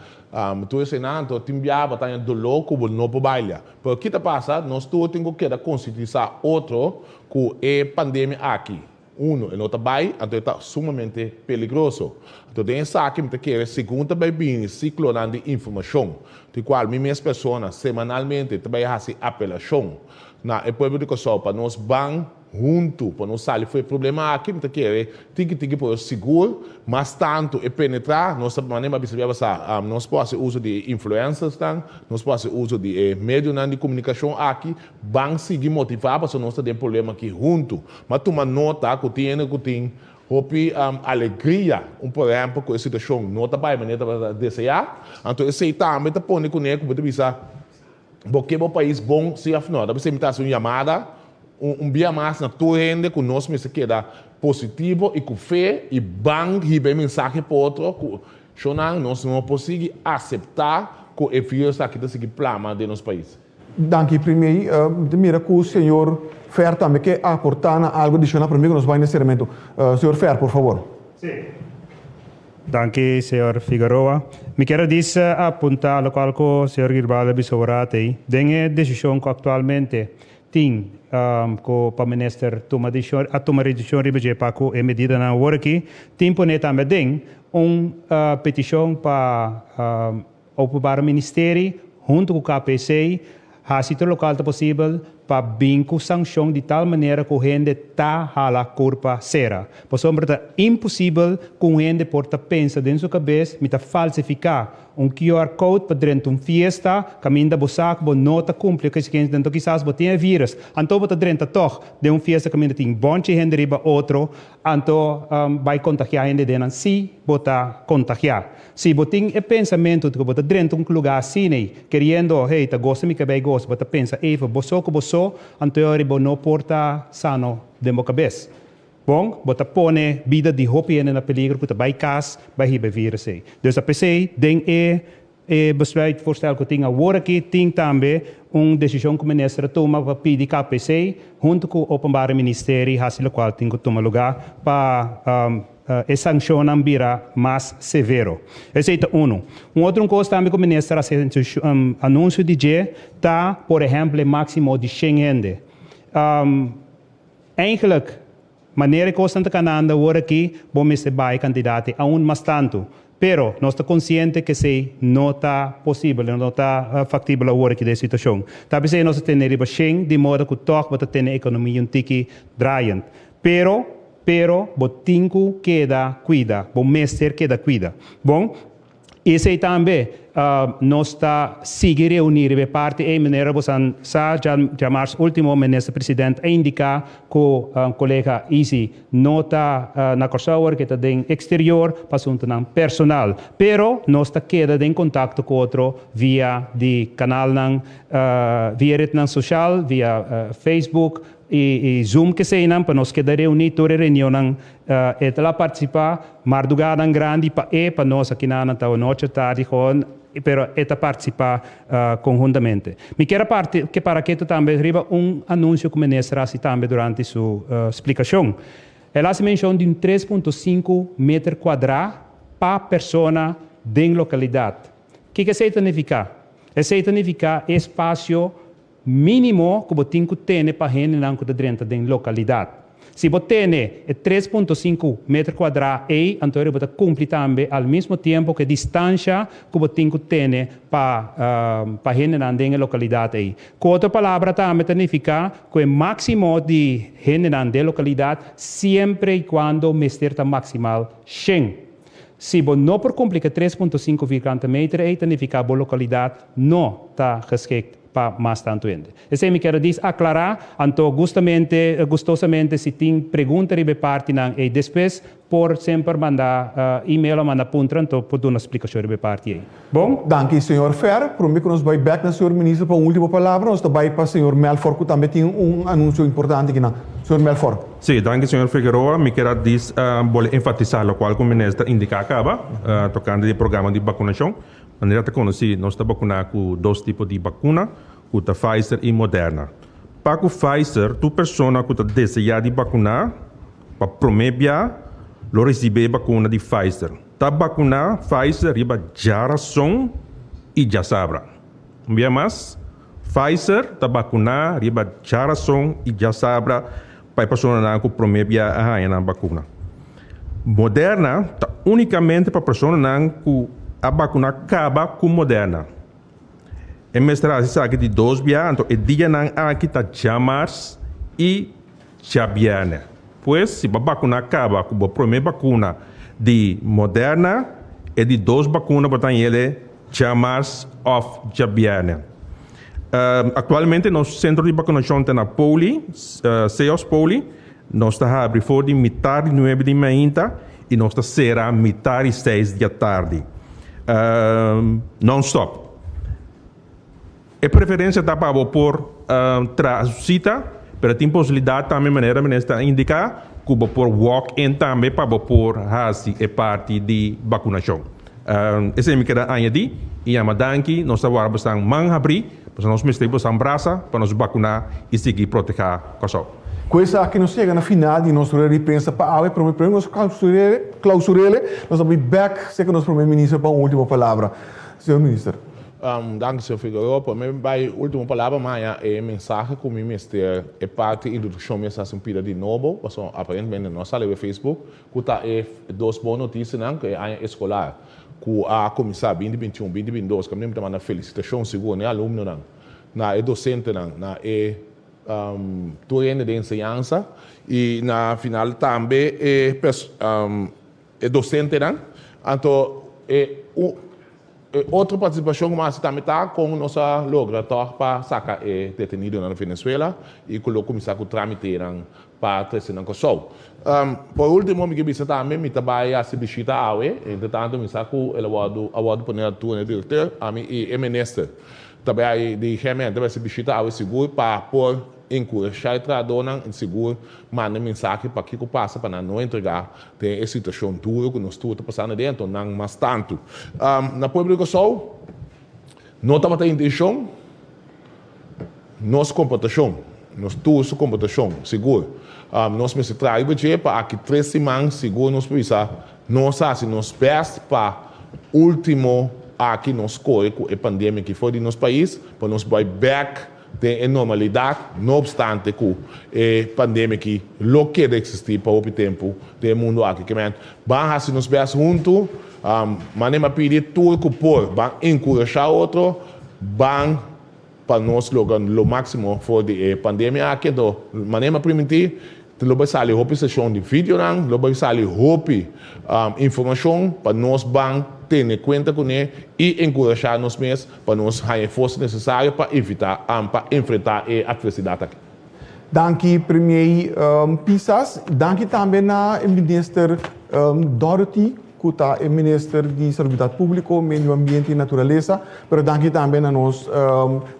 tur eseinan, anto tin biaha bo ta haña doló ku bo no por bailia. Pero ki ta pasa? Nos tur tin ku keda konsientisá otro ku e pandemia aki. Uno, e no ta bai, anto e ta sumamente peligroso. Anto den esaki mi ta kere segun ta bai bini siklonan di informashon, di kual mi mes persona semanalmente ta bai hasi apelashon na e pueblo di Kòrsou pa nos ban huntu pa nos sali for e problema aki, mi ta kere tiki tiki por sigur mas tantu e penetrá nos ta manera mi a bisa bia pasá nos por hasi uso di e influencersnan, nos por hasi uso di e medionan di komunikashon aki, ban sigui motivá pasobra nos ta den problema aki huntu. M'a tuma nota ku tin hende ku tin hopi alegria, un por ehèmpel ku e situashon no ta bai manera tabata deseá, anto esei tambe ta pone kuné ku bo ta bisa bo ke bo pais bon si òf no. Ta p'esei mi ta hasi un yamada un bia mas na tur hende ku nos mester keda positivo i ku fe i ban hiba e mensahe pa otro ku shownan nos no por sigui aseptá ku e virus aki ta sigui plama den nos pais. Danki Primey. Mi ta mira ku señor Fer tambe ke aportá na algu adishonal promé ku nos bai na seramentu. Señor Fer, por fabor. Sí. Danki, señor Figueroa. Mi kier a dis apuntá lokual ku señor Girbal a bisa ora atei. Den e desishon ku aktualmente. tin ku pa minister tuma desishon a tuma desishon riba dje pa ku e medidanan awor aki tin pone tambe aden un petishon pa Openbare Ministerie huntu ku KPC hasi tur lokal ta posibel pa bin ku sankshon di tal manera ku hende ta hala kurpa sera. Pasobra ta imposibel ku un hende por ta pensa den su kabes mi ta falsifiká un QR code pa drenta un fiesta kaminda bo sa ku bo no ta kumpli ku eksigensia anto kisas bo tin e virus anto bo ta drenta tòg den un fiesta kaminda tin bònchi hende riba otro anto bai kontagiá hende den nan si bo ta kontagiá. Si bo tin e pensamentu ku bo ta drenta un lugá asina ei keriendo hey ta gosa mi kabei gosa bo ta pensa even bo so ku bo so anto e ora bo no por ta sano den bo kabes. Bon, bo ta pone bida di hopi hende na peligro ku ta bai kas bai hiba e virus ei. Dus a p'esei den e e besluitvoorstel ku tin awor aki tin tambe un desishon ku minister a tuma pa pidi KPC huntu ku Openbare Ministerie hasi lokual tin ku tuma lugá pa e sankshonnan bira mas severo. Esei ta unu. Un otro un kos tambe ku minister a hasi anunsio di dje ta por ehèmpel e máksimo di shen hende. Eigenlijk, manera e kosnan ta kanando awor aki, bo mester baha e kantidat ei aun mas tantu. Pero, nos ta konsiente ku esei no ta posibel, no ta faktibel awor aki den e situashon. Ta p'esei nos ta tene riba shen, di moda ku tòg bo ta tene ekonomia un tiki draaiend. Pero, pero, bo tin ku keda kuida, bo mester keda kuida. Bon. Esei tambe nos ta sigui reuní riba e parti ei manera bo san sa djamars ultimo Minister President a indiká ku kolega Izzy no ta na Kòrsou awor ke ta den eksterior pa asuntunan personal. Pero nos ta keda den kontakto ku otro via di kanalnan via retnan soshal via Facebook i Zoom keseinan pa nos keda reuní tur e reunionnan E ta la partisipá mardugánan grandi pa e, pa nos akinanan ta anochi tardi gewoon, pero e ta partisipá konhuntamente. Mi kier a parti ke para ketu tambe riba un anunsio ku minister a hasi tambe durante su splikashon. El a hasi menshon di un 3.5 meter kuadrá pa persona den lokalidat. Kiko esei ta nifiká? Esei ta nifiká e espasio Mínimo ku bo tin ku tene pa hendenan ku ta drenta den lokalidat. Si bo tene e 3.5 meter kuadrá ei, anto bo ta kumpli tambe al mismo tiempo ku e distansha ku bo tin ku tene pa pa hendenan den e lokalidat ei. Ku otro palabra tambe ta nifiká ku e máksimo di hendenan den lokalidat siempre i kuando mester ta maksimal 100. Si bo no por kumpli ku e 3.5 vierkante meter ei ta nifiká bo lokalidat no ta geschikt pa mas tantu hende. Esei mi kier a dis aklará, anto gustamente, gustosamente si tin pregunta riba e partinan ei despues por semper manda email o manda puntra anto por duna splikashon riba e parti ei. Bon? Danki señor Fer. Prome ku nos bai bek na señor Minister pa un ultimo palabra nos ta bai pa señor Melfor ku tambe tin un anunsio importante kinan. Señor Melfor. Sí, danki señor Figueroa. Mi kier a dis bolbe enfatisá lokual ku Minister indiká kaba tokante di e programa di bakunashon. Manera ta konosí, nos ta bakuná ku dos tipo di bakuna, ku ta Pfizer i Moderna. Pa ku Pfizer, tur persona ku ta deseá di bakuná pa promé bia lo risibí e bakuna di Pfizer. Ta bakuná Pfizer riba djarason i djasabra. Un bia mas, Pfizer ta bakuná riba djarason i djasabra pa e personanan ku promé bia a haña nan bakuna. Moderna ta únikamente pa personanan ku a bakuná kaba ku Moderna. E mester hasi esaki di dos bia, anto e dianan aki ta djamars i djabièrnè. Pues, si bo a bakuná kaba ku bo promé bakuna di Moderna, e di dos bakuna bo ta hañ'el djamars òf djabièrnè. Aktualmente nos sentro di bakunashon ta na Poli, Seos Poli. Nos ta habri for di mitar di nuebe di mainta i nos ta sera mitar di seis di atardi. Non-stop. E preferensia ta pa bo por traha su sita, pero tin posibilidat tambe manera minister a indiká ku bo por walk in tambe pa bo por hasi e parti di bakunashon. Esei mi keda añadí i yama danki. Nos ta wara bosan man habrí, pasobra nos mester bosan brasa pa nos bakuná i sigui protehá Kòrsou. Ku esaki nos yega na final di nos rueda di prensa pa awe. Prome prome nos klausurele, nos ta bai bèk serka nos prome minister pa un último palabra. Señor Minister. Danki señor Figueroa. Prome mi bai ultimo palabra mi haña e mensahe ku mi mester e parti introdukshon mi a hasi un pida di nobo pasobra aparentemente no a sali riba Facebook ku ta e dos bon notisianan ku e aña eskolar ku a kuminsá binti bintiun binti bintidos kaminda mi ta manda felisitashon sigur na e alumnonan na e dosentenan na e tur hende den enseñansa i na final tambe e e dosentenan. Anto e e otro partisipashon ku mi a hasi tambe ta kon nos a logra tòg pa saka e detenidonan na Venezuela i ku lo kuminsá ku trámitenan pa trese nan Kòrsou. Por último mi ke bisa tambe mi ta bai hasi bishita awe, entretanto mi sa ku el a wòrdu a wòrdu pone altura na e direkteur, ami i e minister ta bai di GMN ta bai hasi bishita awe sigur pa por enkurashá e trahadónan i sigur manda mensahe pa kiko pasa pa nan no entregá den e situashon duro ku nos tur ta pasando aden, anto nan mas tantu. Na pueblo di Kòrsou no tabata intenshon nos komportashon, nos tur su komportashon, sigur. Nos mester traha riba dje pa aki tres siman sigur nos por bisa nos a hasi nos bèst pa último aki nos kore ku e pandemia aki for di nos pais pa nos bai bèk den e normalidat, no opstante ku e pandemia aki lo keda eksistí pa hopi tempu den e mundu aki. Ke men, ban hasi nos bèst huntu, manera mi a pidi tur ku por, ban enkurashá otro, ban pa nos logra lo máksimo for di e pandemia aki. Anto, manera mi a primintí, lo bai sali hopi seshon di videonan, lo bai sali hopi informashon pa nos ban tene kuenta kuné i enkurashá nos mes pa nos haña e forsa nesesario pa evitá pa enfrentá e atversidat aki. Danki Premier Pisas. Danki tambe na e Minister Dorothy ku ta e Minister di Salubridat Públiko, Medio Ambiente i Naturalesa. Pero danki tambe na nos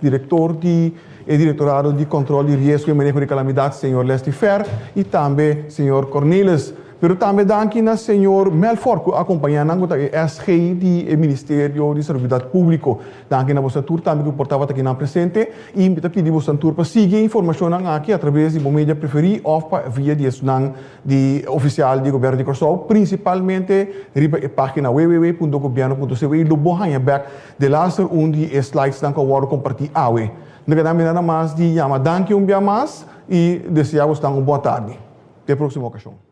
Direktor di e Direktorado di Kòntròl di Riesgo i Maneho di Kalamidat, señor Leslie Fer, i tambe señor Cornelis. Pero tambe danki na señor Melfor ku a kompañá nan ku ta e SG di e Ministerio di Salubridat Públiko. Danki na boso tur tambe ku por tabata akinan presente i mi ta pidi boso tur pa sigui e informashonnan aki atraves di bo media preferí òf pa via di esunnan di ofisial di Gobièrnu di Kòrsou, prinsipalmente riba e página www.gobièrnu.cw lo bo haña bèk delaster un di e slidesnan ku a wòrdu kompartí awe. No keda mi nada mas di yama danki un bia mas i deseá bosnan un bon tardi. Te próksimo okashon.